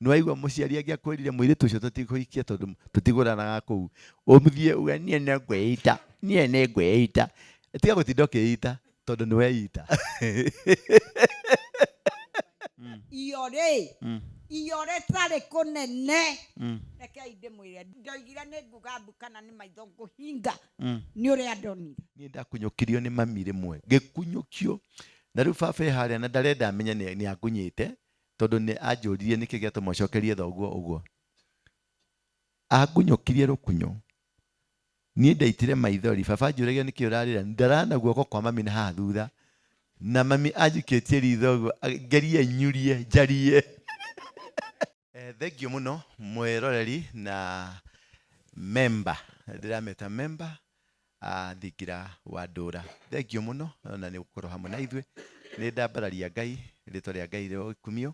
Nĩwaigua mũciari angĩakwĩrire mũirĩtu ũcio tũtikũhikia tondũ tũtigũranaga kũu, ũthiĩ uge niĩ nĩ ngwĩita, niĩ nĩ ngwĩita. Tiga gũtinda ũkĩita tondũ nĩ weita. Iyorĩ iyorĩ tarĩ kũnene. Rekei ndĩmwĩre, ndoigire nĩ nguga mbu kana nĩ maitho ngũhinga nĩ ũrĩa ndonire. Niĩ ndakunyũkirio nĩ mami rĩmwe, ngĩkunyũkio na rĩu baba e harĩa na ndarenda amenye nĩ angunyĩte tondũ nĩ anjũririe nĩkĩ gĩatũma ũcokerie thoguo ũguo. Angunyũkirie rũkunyo. Niĩ ndaitire maithori, baba anjũragia nĩkĩ ũrarĩra, ndarana guoko kwa mami na haha thutha, na mami anjikĩtie ritho ũguo, ngerie nyurie, njarie. Thengiũ mũno mwĩroreri na member, ndĩrameta member a Thingira wa Ndũra. Thengiũ mũno na nĩ gũkorwo hamwe na ithuĩ. Nĩ ndambararia Ngai, rĩtwa rĩa Ngai rĩrokumio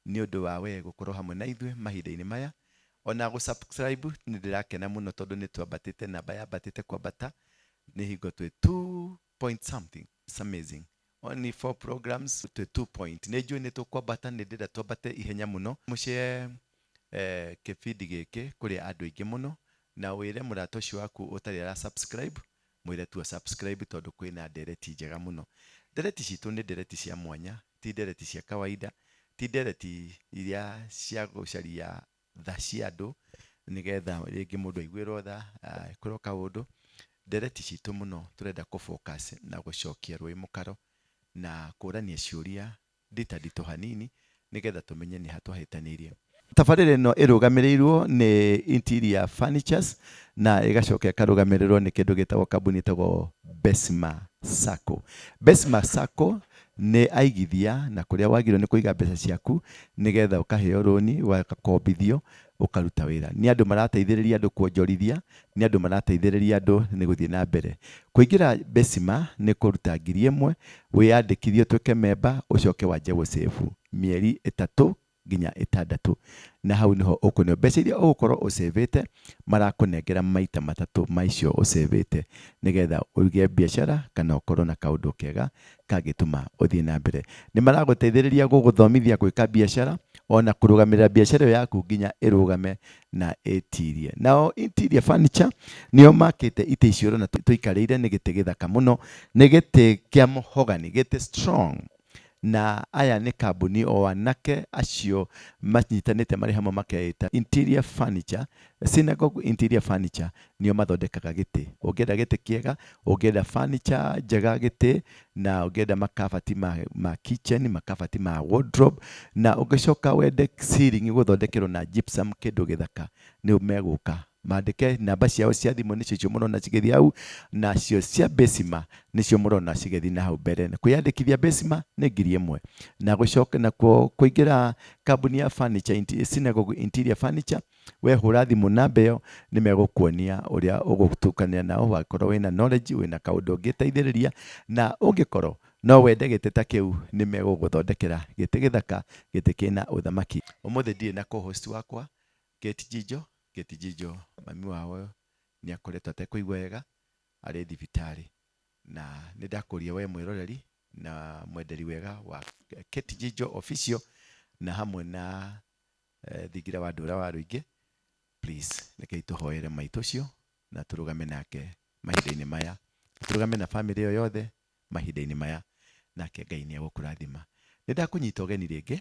nĩ ũndũ wa we gũkorwo hamwe na ithuĩ mahinda-inĩ maya. Ona gũ subscribe nĩ ndĩrakena mũno tondũ nĩ twambatĩte, namba yambatĩte kwambata, nĩ hingo twĩ two point something. It's amazing. Only four programs twĩ two point. Nĩ njũĩ nĩ tũkwambata, nĩ ndĩrenda twambate ihenya mũno. Mũshare kĩbindi gĩkĩ kũrĩ andũ aingĩ mũno, na wĩre mũrata ũcio waku ũtarĩ ara subscribe, mwĩre tu a subscribe tondũ kwĩna ndereti njega mũno. Ndereti citũ nĩ ndereti cia mwanya, ti ndereti cia kawaida, ti ndereti iria cia gũcaria tha cia andũ nĩgetha rĩngĩ mũndũ aiguĩrwo tha, ekĩrwo kaũndũ. Ndereti citũ mũno tũrenda kũ focus na gũcokia rũĩ mũkaro na kũrania ciũria ndita nditũ hanini nĩgetha tũmenye nĩ ha twahĩtanĩirie. Tabarĩra ĩno ĩrũgamĩrĩirwo nĩ Interior Furnitures na ĩgacoka ĩkarũgamĩrĩrwo nĩ kĩndũ gĩtagwo kambuni ĩtagwo Besma Sacco. Besma Sacco nĩ aigithia na kũrĩa wagĩrĩirwo nĩ kũiga mbeca ciaku nĩgetha ũkaheo rũni ũgakombithio ũkaruta wĩra. Nĩ andũ marateithĩrĩria andũ kuonjorithia, nĩ andũ marateithĩrĩria andũ nĩ gũthiĩ na mbere. Kũingĩra Besima nĩ kũruta 1000, wĩyandĩkithie ũtuĩke memba, ũcoke wanjie gũ save mĩeri ĩtatũ nginya ĩtandatũ. Na hau nĩho ũkũneo mbeca iria ũgũkorwo ũcĩvĩte, marakũnengera maita matatũ ma icio ũcĩvĩte, nĩgetha ũige biacara kana ũkorwo na kaũndũ kega kangĩtũma ũthiĩ na mbere. Nĩ maragũteithĩrĩria gũgũthomithia gwĩka biacara, ona kũrũgamĩrĩra biacara ĩyo yaku nginya ĩrũgame na ĩtirie. Nao Interior Furniture nĩo makĩte itĩ icio ũrona tũikarĩire, nĩ gĩtĩ gĩthaka mũno, nĩ gĩtĩ kĩa mahogany, gĩtĩ strong. Na aya nĩ kambuni o anake acio manyitanĩte marĩ hamwe makeĩta Interior Furniture, Synagogue Interior Furniture nĩo mathondekaga gĩtĩ. Ũngĩenda gĩtĩ kĩega, ũngĩenda furniture njega gĩtĩ, na ũngĩenda makabati ma kitchen, makabati ma wardrobe, na ũngĩcoka wende ceiling gũthondekerwo na gypsum kĩndũ gĩthaka, nĩ megũka. Mandĩke namba ciao cia thimũ nĩcio icio mũrona cigĩthiĩ hau, nacio cia Besima nĩcio mũrona cigĩthiĩ na hau mbere. Kwĩyandĩkithia Besima nĩ 1000, na gũcoka nakuo kũingĩra kambuni ya furniture, Synagogue Interior Furniture, we hũra thimũ namba ĩyo nĩ megũkuonia ũrĩa ũgũtukania nao, wakorwo wĩna knowledge, wĩna kaũndũ ũngĩteithĩrĩria, na ũngĩkorwo no wende gĩtĩ ta kĩu nĩ megũgũthondekera gĩtĩ gĩthaka, gĩtĩ kĩna ũthamaki. Ũmũthĩ ndirĩ na co-host wakwa Kate Jijo. Kate Jijo mami wao nĩ akoretwo atekũigua wega arĩ thibitarĩ, na nĩ ndakũria we mwĩroreri na mwenderi wega wa Kate Jijo Official na hamwe na Thingira wa Ndũra wa Rũingĩ, please rekei tũhoere maitũ ũcio na tũrũgame nake mahinda-inĩ maya, tũrũgame na famĩlĩ ĩyo yothe mahinda-inĩ maya, nake Ngai nĩ egũkũrathima. Nĩ ndakũnyita ũgeni rĩngĩ,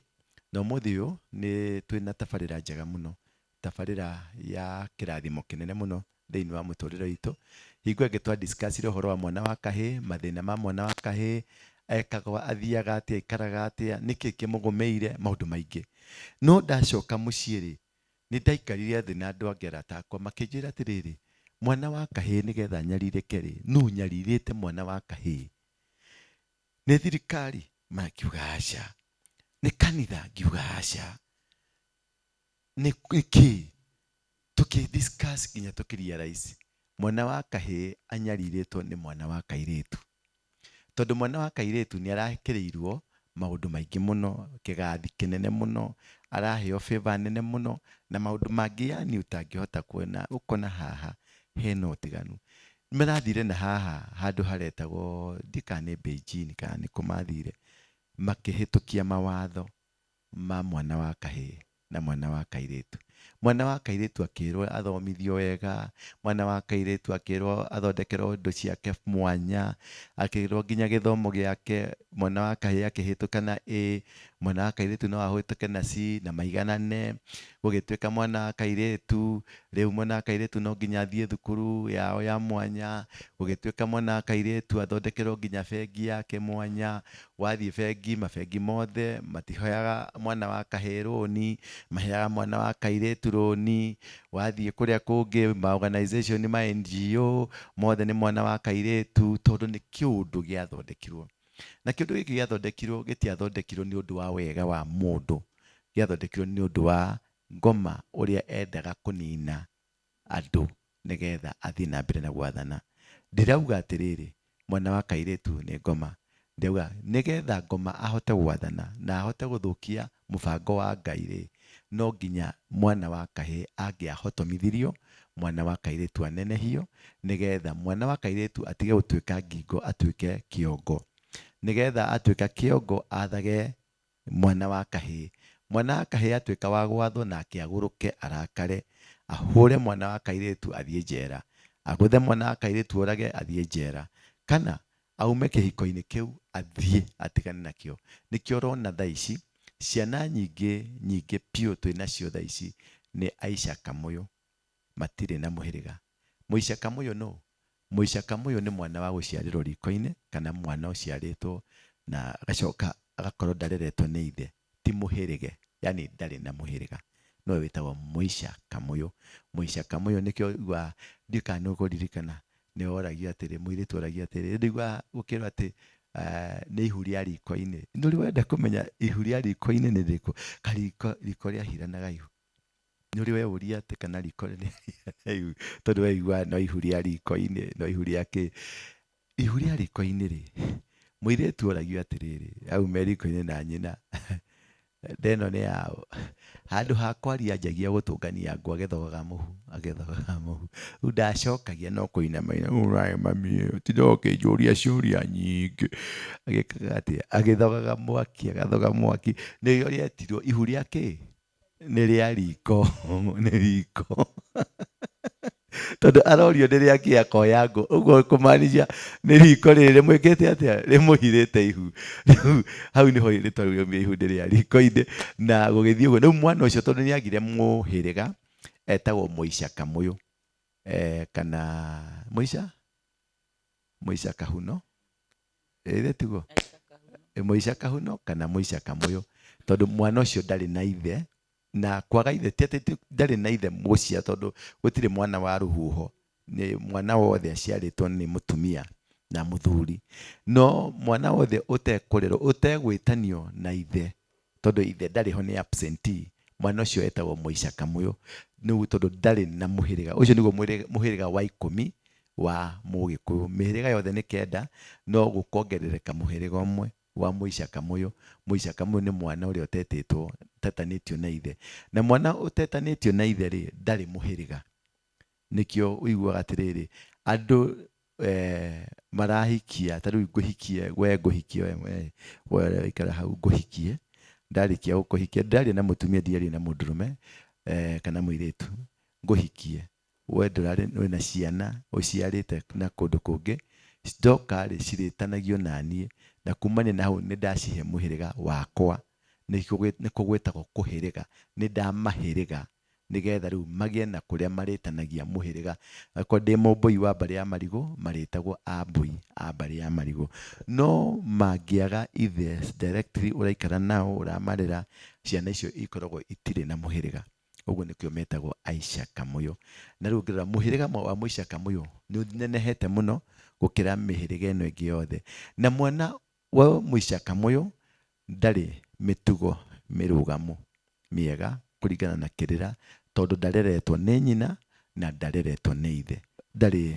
na ũmũthĩ ũyũ nĩ twĩna tabarĩra njega mũno, tabarĩra ya kĩrathimo kĩnene mũno thĩinĩ wa mũtũrĩre witũ. Hingo ĩngĩ twa discuss ire ũhoro wa mwana wa kahĩĩ, mathĩna ma mwana wa kahĩĩ, ekagwo, athiaga atĩa, aikaraga atĩa, nĩkĩ kĩmũgũmĩire, maũndũ maingĩ. No ndacoka mũciĩ rĩ, nĩ ndaikarire thĩ na andũ angĩ arata akwa makĩnjĩra atĩrĩrĩ, mwana wa kahĩĩ nĩgetha anyarirĩke rĩ, nũ ũnyarirĩte mwana wa kahĩĩ? Nĩ thirikari? Makiuga aca. Nĩ kanitha? Ngiuga aca. Nĩ kĩ? Tũkĩ discuss nginya tũkĩ realize mwana wa kahĩĩ anyarirĩtwo nĩ mwana wa kairĩtu. Tondũ mwana wa kairĩtu nĩ arekĩrĩirwo maũndũ maingĩ mũno, kĩgathi kĩnene mũno, araheo favour nene mũno, na maũndũ mangĩ yaani ũtangĩhota kuona, ũkona haha hena ũtiganu. Marathire na haha handũ haretagwo ndiũĩ kana nĩ Beijing kana nĩ kũ mathire, makĩhĩtũkia mawatho ma mwana wa kahĩĩ. Na mwana wa kairĩtu. Mwana wa kairĩtu akĩrwo athomithio wega, mwana wa kairĩtu akĩrwo athondekerwo indo ciake mwanya, akĩrwo nginya gĩthomo gĩake, mwana wa kahĩĩ akĩhĩtũka na A, mwana wa kairĩtu no ahĩtũke na C na maiganane, gũgĩtuĩka mwana wa kairĩtu, rĩu mwana wa kairĩtu no nginya athiĩ thukuru yao ya mwanya, gũgĩtuĩka mwana wa kairĩtu athondekerwo nginya bengi yake mwanya, wathiĩ bengi, mabengi mothe matihoyaga mwana wa kahĩĩ rũni, maheaga mwana wa kairĩtu rũni, wathiĩ kũrĩa kũngĩ ma organization ma NGO mothe nĩ mwana wa kairĩtu, tondũ nĩ kĩũndũ gĩathondekirwo. Na kĩũndũ gĩkĩ gĩathondekirwo gĩtiathondekirwo nĩ ũndũ wa wega wa mũndũ, gĩathondekirwo nĩ ũndũ wa ngoma ũrĩa endaga kũnina andũ nĩgetha athiĩ na mbere na gwathana. Ndĩrauga atĩrĩrĩ, mwana wa kairĩtu nĩ ngoma. Ndĩrauga nĩgetha ngoma ahote gwathana na ahote gũthũkia mũbango wa Ngai rĩ, no nginya mwana wa kahĩĩ angĩahotomithirio, mwana wa kairĩtu anenehio, nĩgetha mwana wa kairĩtu atige gũtuĩka ngingo atuĩke kĩongo. Nĩgetha atuĩka kĩongo athage mwana wa kahĩĩ. Mwana wa kahĩĩ atuĩka wa gwathwo nake agũrũke arakare, ahũre mwana wa kairĩtu athiĩ njera, agũthe mwana wa kairĩtu orage athiĩ njera, kana aume kĩhiko-inĩ kĩu athiĩ atigane nakĩo. Nĩkĩo ũrona thaa ici ciana nyingĩ nyingĩ biũ twĩnacio thaa ici nĩ Aisha Kamũyũ, matirĩ na mũhĩrĩga. Mũisha Kamũyũ nũ? Mũisha Kamũyũ nĩ mwana wa gũciarĩrwo riko-inĩ kana mwana ũciarĩtwo na agacoka agakorwo ndareretwo nĩ ithe, ti mũhĩrĩge, yani ndarĩ na mũhĩrĩga. Nĩwe wĩtagwo Mũisha Kamũyũ. Mũisha Kamũyũ nĩkĩo ũiguaga, ndiũĩ kana nĩ ũkũririkana, nĩ oragio atĩrĩ, mũirĩtu oragio atĩrĩ, ndiguaga gũkĩrwo atĩ nĩ ihu rĩa riko-inĩ. Nĩ ũrĩ wenda kũmenya ihu rĩa riko-inĩ nĩ rĩrĩkũ? Kariko, riko rĩahiranaga ihu. Nĩ ũrĩ weũria atĩ kana riko rĩahiranaga ihu, tondũ weiguaga no ihu rĩa riko-inĩ, no ihu rĩa kĩ. Ihu rĩa riko-inĩ rĩ, mũirĩtu oragio atĩrĩrĩ, aume riko-inĩ na nyina, ndeno nĩ yaũ? Handũ ha kwaria anjagia gũtũngania ngũ agĩthogaga mũhu, agĩthogaga mũhu. Rĩu ndacokagia no kũinamaina, ũraĩ mami, ũtinda ũkĩnjũria ciũria nyingĩ. Agĩkaga atĩa? Agĩthogaga mwaki, agathoga mwaki. Nĩrĩo rĩetirwo ihu rĩa kĩ? Nĩ rĩa riko, nĩ riko. Tondũ arorio nĩ rĩa kĩ akoya ngũ. Ũguo kũmaanisha nĩ riko rĩrĩ rĩmwĩkĩte atĩa? Rĩmũhirĩte ihu. Rĩu hau nĩho rĩtwa rĩu rĩaumire ihu nĩ rĩa riko-inĩ. Na gũgĩthiĩ ũguo. Rĩu mwana ũcio tondũ nĩ agire mũhĩrĩga, etagwo Mũica Kamũyũ. Kana Mũica? Mũica Kahuno. Ĩĩ tiguo? Mũica Kahuno kana Mũica Kamũyũ. Tondũ mwana ũcio ndarĩ na ithe, na kwaga ithe ti atĩ ndarĩ na ithe mũcia, tondũ gũtirĩ mwana wa rũhuho, nĩ mwana wothe aciarĩtwo nĩ mũtumia na mũthuri. No mwana wothe ũtekũrerwo, ũtegwĩtanio na ithe, tondũ ithe ndarĩ ho nĩ absentee, mwana ũcio etagwo Mũica Kamũyũ, rĩu tondũ ndarĩ na mũhĩrĩga. Ũcio nĩguo mũhĩrĩga wa ikũmi wa Mũgĩkũyũ. Mĩhĩrĩga yothe nĩ kenda, no gũkongerereka mũhĩrĩga ũmwe wa Mũica Kamũyũ. Mũica Kamũyũ nĩ mwana ũrĩa ũtetĩtwo, ũtetanĩtio na ithe. Na mwana ũtetanĩtio na ithe rĩ, ndarĩ mũhĩrĩga. Nĩkĩo ũiguaga atĩrĩrĩ, andũ marahikia, ta rĩu ngũhikie, we ngũhikie we, we ũraikara hau ngũhikie, ndarĩkia gũkũhikia, ndĩraria na mũtumia ndiaria na mũndũrũme kana mũirĩtu, ngũhikie, we ndũrarĩ wĩna ciana ũciarĩte na kũndũ kũngĩ, ndoka rĩ cirĩtanagio naniĩ, na kumania na hau nĩ ndacihe mũhĩrĩga wakwa, nĩkuo gwĩtagwo kũhĩrĩga, nĩ ndamahĩrĩga nĩgetha rĩu magĩe na kũrĩa marĩtanagia mũhĩrĩga. Angĩkorwo ndĩ Mũmbũi wa mbarĩ ya Marigũ, marĩtagwo Ambũi a mbarĩ ya Marigũ. No mangĩaga ithe directly ũraikara nao, ũramarera, ciana icio ikoragwo itirĩ na mũhĩrĩga. Ũguo nĩkĩo metagwo Aisha Kamũyũ. Na rĩu ũngĩrora mũhĩrĩga wa Mũisha Kamũyũ nĩ ũnenehete mũno gũkĩra mĩhĩrĩga ĩno ĩngĩ yothe. Na mwana wa Mũisha Kamũyũ ndarĩ mĩtugo mĩrũgamu mĩega kũringana na kĩrĩra tondũ ndareretwo nĩ nyina na ndareretwo nĩ ithe. Ndarĩ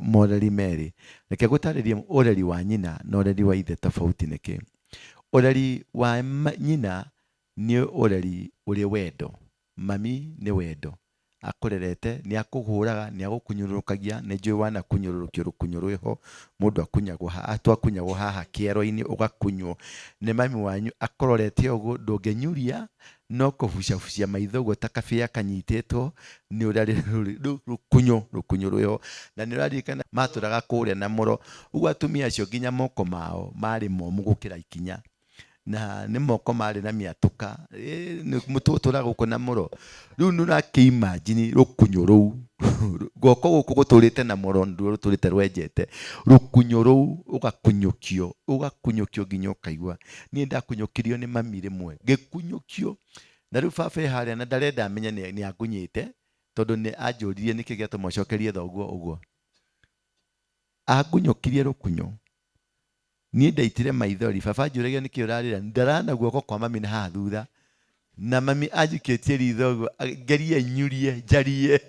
moreri merĩ. Reke ngũtarĩrie ũreri wa nyina na ũreri wa ithe tofauti nĩkĩ. Ũreri wa nyina nĩ ũreri ũrĩ wendo. Mami nĩ wendo. Akũrerete, nĩ akũhũraga, nĩ agũkunyũrũrũkagia, nĩ njũĩ wanakunyũrũrũkio rũkunyo rwĩho, mũndũ akunyagwo haha, twakunyagwo haha kĩero-inĩ ũgakunywo nĩ mami wanyu akũrorete ũguo, ndũngĩnyuria no kũbucabucia maitho ũguo ta kabĩa kanyitĩtwo nĩ ũrĩa rĩu rũkunyo, rũkunyo rwĩho. Na nĩ ũraririkana matũraga kũrĩa na mũro, ũguo atumia acio nginya moko mao marĩ momũ gũkĩra ikinya. Na nĩ moko marĩ na mĩatũka. Tũtũraga gũkũ na mũro. Rĩu nĩ ũrakĩ imagine rũkunyo rũu, guoko gũkũ gũtũrĩte na mũro nĩruo rũtũrĩte rwenjete, rũkunyo rũu ũgakunyũkio, ũgakunyũkio nginya ũkaigua. Niĩ ndakunyũkirio nĩ mami rĩmwe, ngĩkunyũkio, na rĩu baba e harĩa na ndarenda amenye nĩ angunyĩte, tondũ nĩ anjũririe nĩkĩ gĩatũma ũcokerie thoguo ũguo. Angunyũkirie rũkunyo. Niĩ ndaitire maithori. Baba anjũragia nĩkĩ ũrarĩra. Ndarana guoko kwa mami na haha thutha. Na mami anjikĩtie ritho ũguo ngerie nyurie njarie.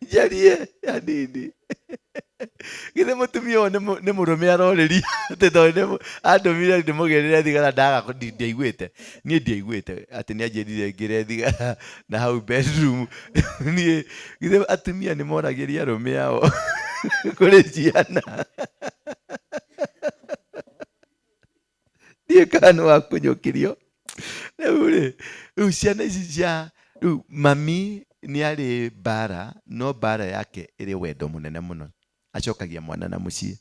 Njarie hanini. Githĩ mũtumia ũyũ nĩ mũrũme arorĩria atĩ tondũ andũmire ndĩmũgĩrĩre thigara ndaga ndiaiguĩte. Niĩ ndiaiguĩte atĩ nĩ anjĩrire ngĩre thigara na hau bedroom. Niĩ githĩ atumia nĩ moragĩria arũme ao kũrĩ ciana. Ndiũĩ kana nĩ wakunyũkirio. Rĩu rĩ, rĩu ciana ici cia rĩu mami nĩ arĩ mbara no mbara yake ĩrĩ wendo mũnene mũno. Acokagia mwana na mũciĩ.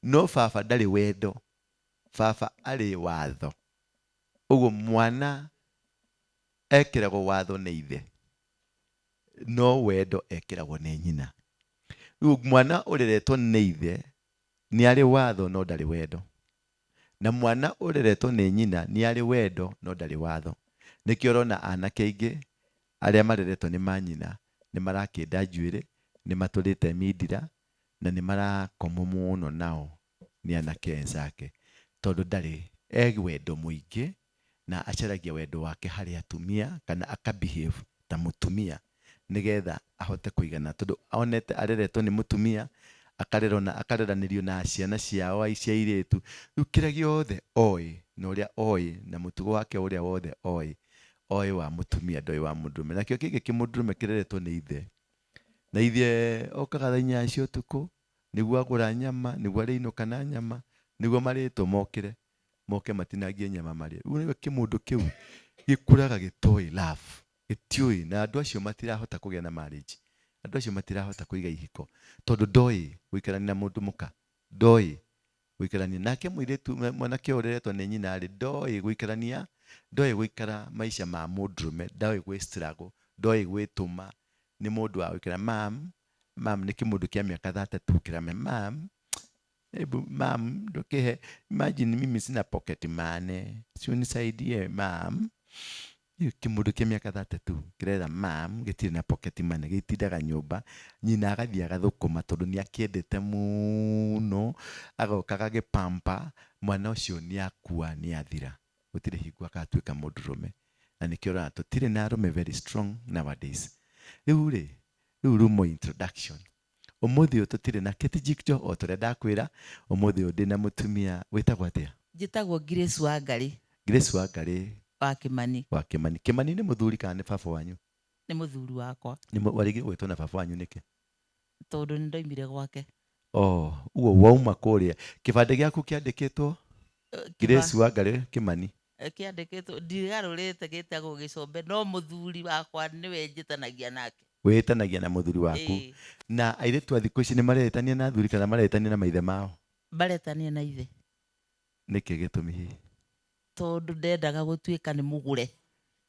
No baba ndarĩ wendo, baba arĩ watho. Ũguo mwana ekĩragwo watho nĩ ithe, no wendo ekĩragwo nĩ nyina. Rĩu mwana ũreretwo nĩ ithe nĩ arĩ watho no ndarĩ wendo. Na mwana ũreretwo nĩ nyina nĩ arĩ wendo no ndarĩ watho. Nĩkĩo ũrona anake aingĩ arĩa mareretwo nĩ manyina nĩ marakĩnda njuĩrĩ, nĩ matũrĩte mindira na nĩ marakomwo mũno nao nĩ anake enzake tondũ ndarĩ, e wendo mũingĩ na acaragia wendo wake harĩ atumia kana aka behave ta mũtumia nĩgetha ahote kũigana tondũ onete areretwo nĩ mũtumia, akarerwo na akareranĩrio na ciana ciao cia airĩtu, rĩu kĩrĩa gĩothe oĩ na ũrĩa oĩ na mũtugo wake ũrĩa wothe oĩ, oĩ wa mũtumia ndoĩ wa mũndũrũme. Nakĩo kĩngĩ kĩmũndũrũme kĩreretwo nĩ ithe, na ithe okaga thaa inyanya cia ũtukũ nĩguo agũra nyama, nĩguo arĩinũka na nyama, nĩguo marĩtwo mokĩre. Moke matinangie nyama marĩe. Rĩu nĩwe kĩmũndũ kĩu gĩkũraga gĩtoĩ love, gĩtiũĩ, na andũ acio matirahota kũgĩa na marriage, andũ acio matirahota kũiga ihiko tondũ ndoĩ gũikarania na mũndũ mũka, ndoĩ gũikarania nake mũirĩtu, mwanake ũyũ ũreretwo nĩ nyina rĩ, ndoĩ gũikarania, ndoĩ gũikara maica ma mũndũrũme, ndoĩ gwĩ struggle, ndoĩ gwĩtũma, nĩ mũndũ wa gũikara mum, mum nĩ kĩmũndũ kĩa mĩaka 32 kĩramenya mum, Hebu mam, ndũkĩhe, imagine mimi sina pocket money, si unisaidie mam. Rĩu kĩmũndũ kĩa mĩaka 32 kĩrera mam gĩtirĩ na pocket money, gĩtindaga nyũmba, nyina agathiĩ agathũkũma tondũ nĩ akĩendete mũno, agoka agagĩpamper, mwana ũcio nĩ akua nĩ athira, gũtirĩ hingo agatuĩka mũndũrũme. Na nĩkĩo ũrona tũtirĩ na arũme very strong nowadays. Rĩu rĩ, rĩu rumo introduction. Ũmũthĩ ũyũ tũtirĩ na Kate Jikjo o ta ũrĩa ndakwĩra, ũmũthĩ ũyũ ndĩna mũtumia wĩtagwo atĩa? Njĩtagwo Grace Wangarĩ. Grace Wangarĩ. Wa Kĩmani. Wa Kĩmani. Kĩmani nĩ mũthuri kana nĩ baba wanyu? Nĩ mũthuri wakwa. Nĩ warigire gwĩtwo na baba wanyu nĩkĩ? Tondũ nĩ ndoimire gwake. Oh, ũguo wauma kũrĩa. Kĩbandĩ gĩaku kĩandĩkĩtwo Grace Wangarĩ Kĩmani? Kĩandĩkĩtwo, ndigarũrĩte gĩtagwo Gĩcombe no mũthuri wakwa nĩwe njĩtanagia nake. Wĩtanagia na mũthuri waku. Ĩĩ. Na airĩtu a thikũ ici nĩ maretania na athuri kana maretania na maithe mao? Maretania na ithe. Nĩkĩ gĩtũmi hihi? Tondũ ndendaga gũtuĩka nĩ mũgũre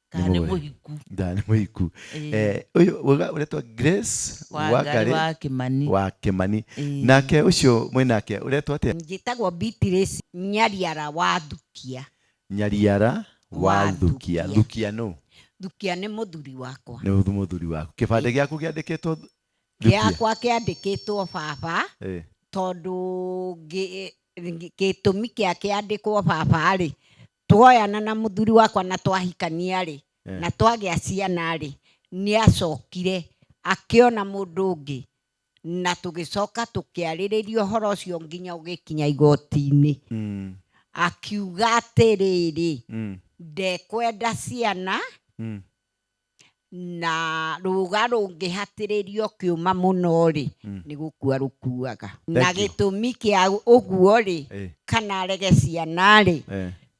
kana nĩ mũhiku. Nda nĩ mũhiku. Eh, ũyũ ũretwo Grace Wangarĩ wa Kĩmani. Wa Kĩmani. Nake ũcio mwĩnake ũretwo atĩa? Njĩtagwo Beatrice Nyariara wa Thukia. Nyariara wa Thukia. Thukia nũ? Thukia nĩ mũthuri wakwa. Nĩ mũthuri waku. Kĩbandĩ gĩaku kĩandĩkĩtwo Thukia? Gĩakwa kĩandĩkĩtwo baba, tondũ gĩtũmi kĩa kĩandĩkwo baba rĩ, tuoyana na mũthuri wakwa na twahikania rĩ, na twagĩa ciana rĩ, nĩ acokire akĩona mũndũ ũngĩ na tũgĩcoka tũkĩarĩrĩria ũhoro ũcio nginya ũgĩkinya igoti-inĩ. Akiuga atĩrĩrĩ, Ndekwenda ciana. Na rũga rũngĩhatĩrĩrio kĩũma mũno rĩ, nĩ gũkua rũkuaga. Na Thank you. gĩtũmi kĩa ũguo rĩ, kana arege ciana rĩ,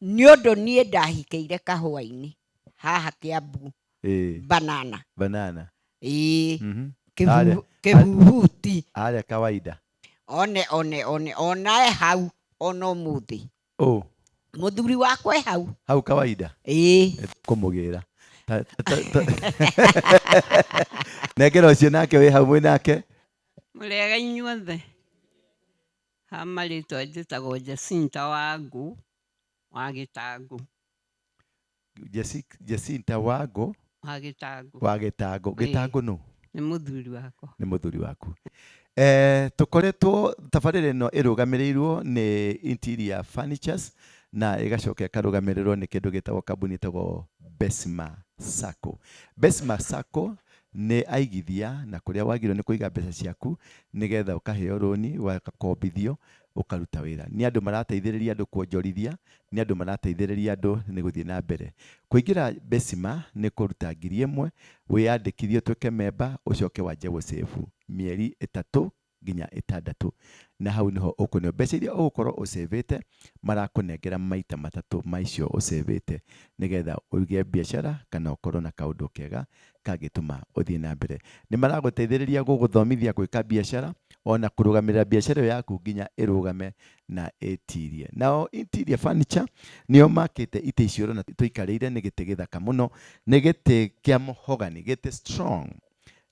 nĩ ũndũ niĩ ndahikĩire kahũa-inĩ haha Kĩambu. Banana. Banana. Ĩĩ. Harĩa- Kĩhuhuti. Harĩa kawaida. One one one onae hau ona ũmũthĩ. Oh. Mũthuri wakwa e hau. Hau kawaida. Ĩĩ. Kũmũgĩra. Nengera ũcio nake wĩ hau mwĩ nake. Mũrĩega inyuothe. Ha marĩtwa njĩtagwo Jacinta Wangũ wa Gĩtangũ. Jacinta Wangũ wa Gĩtangũ. Wa Gĩtangũ. Ĩĩ. Gĩtangũ nũ? Nĩ mũthuri wakwa. Nĩ mũthuri waku. Tũkoretwo tabarĩra ĩno ĩrũgamĩrĩirwo nĩ Interior Furnitures na ĩgacoka ĩkarũgamĩrĩrwo nĩ kĩndũ gĩtagwo kambuni ĩtagwo Besma Sacco. Besma Sacco nĩ aigithia na kũrĩa wagĩrĩirwo nĩ kũiga mbeca ciaku nĩgetha ũkaheo rũni, ũgakombithio ũkaruta wĩra. Nĩ andũ marateithĩrĩria andũ kuonjorithia, nĩ andũ marateithĩrĩria andũ nĩ gũthiĩ na mbere. Kũingĩra Besima nĩ kũruta 1000, wĩyandĩkithie ũtuĩke memba, ũcoke wanjie gũcĩbu mĩeri 3 nginya 6. Na hau nĩho ũkũneo mbeca iria ũgũkorwo ũcĩbĩte, marakũnengera maita matatũ ma icio ũcĩbĩte nĩgetha ũige biacara kana ũkorwo na kaũndũ kega kangĩtũma ũthiĩ na mbere. Nĩ maragũteithĩrĩria gũgũthomithia gwĩka biacara ona kũrũgamĩrĩra biacara ĩyo yaku nginya ĩrũgame na ĩtirie. Nao Interior Furniture nĩo makĩte itĩ icio ũrona tũikarĩire, nĩ gĩtĩ gĩthaka mũno, nĩ gĩtĩ kĩa mahogany, gĩtĩ strong.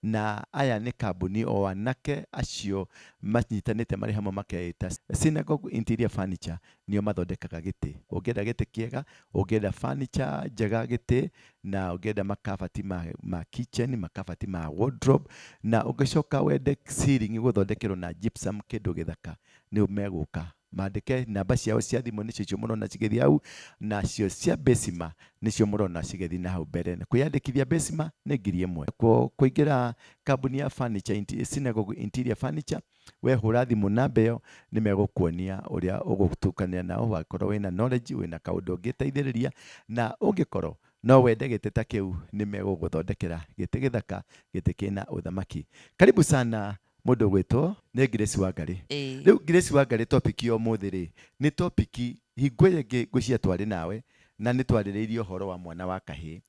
Na aya nĩ kambuni o anake acio manyitanĩte marĩ hamwe makeita Synagogue Interior Furniture, nĩo mathondekaga gĩtĩ. Ũngĩenda gĩtĩ kĩega, ũngĩenda furniture njega gĩtĩ, na ũngĩenda makabati ma kitchen, makabati ma wardrobe, na ũngĩcoka wende ceiling gũthondekerwo na gypsum kĩndũ gĩthaka, nĩ megũka. Mandĩke namba ciao cia thimũ nĩcio icio mũrona cigĩthiĩ hau, nacio cia Besima nĩcio mũrona cigĩthiĩ na hau mbere. Kwĩyandĩkithia Besima nĩ 1000. Kuo kũingĩra kambuni ya furniture, Synagogue Interior Furniture, we hũra thimũ namba ĩyo, nĩ megũkuonia ũrĩa ũgũtukania nao, wakorwo wĩna knowledge, wĩna kaũndũ ũngĩteithĩrĩria, na ũngĩkorwo no wende gĩtĩ ta kĩu, nĩ megũgũthondekera gĩtĩ gĩthaka, gĩtĩ kĩna ũthamaki. Karibu sana mũndũ ũgwĩtwo nĩ Grace Wangari. Rĩu Grace Wangari, topic ya ũmũthĩ rĩ, nĩ topic hingo ĩyo ĩngĩ ngwĩciria twarĩ nawe na nĩ twarĩrĩirie ũhoro wa mwana wa kahĩĩ.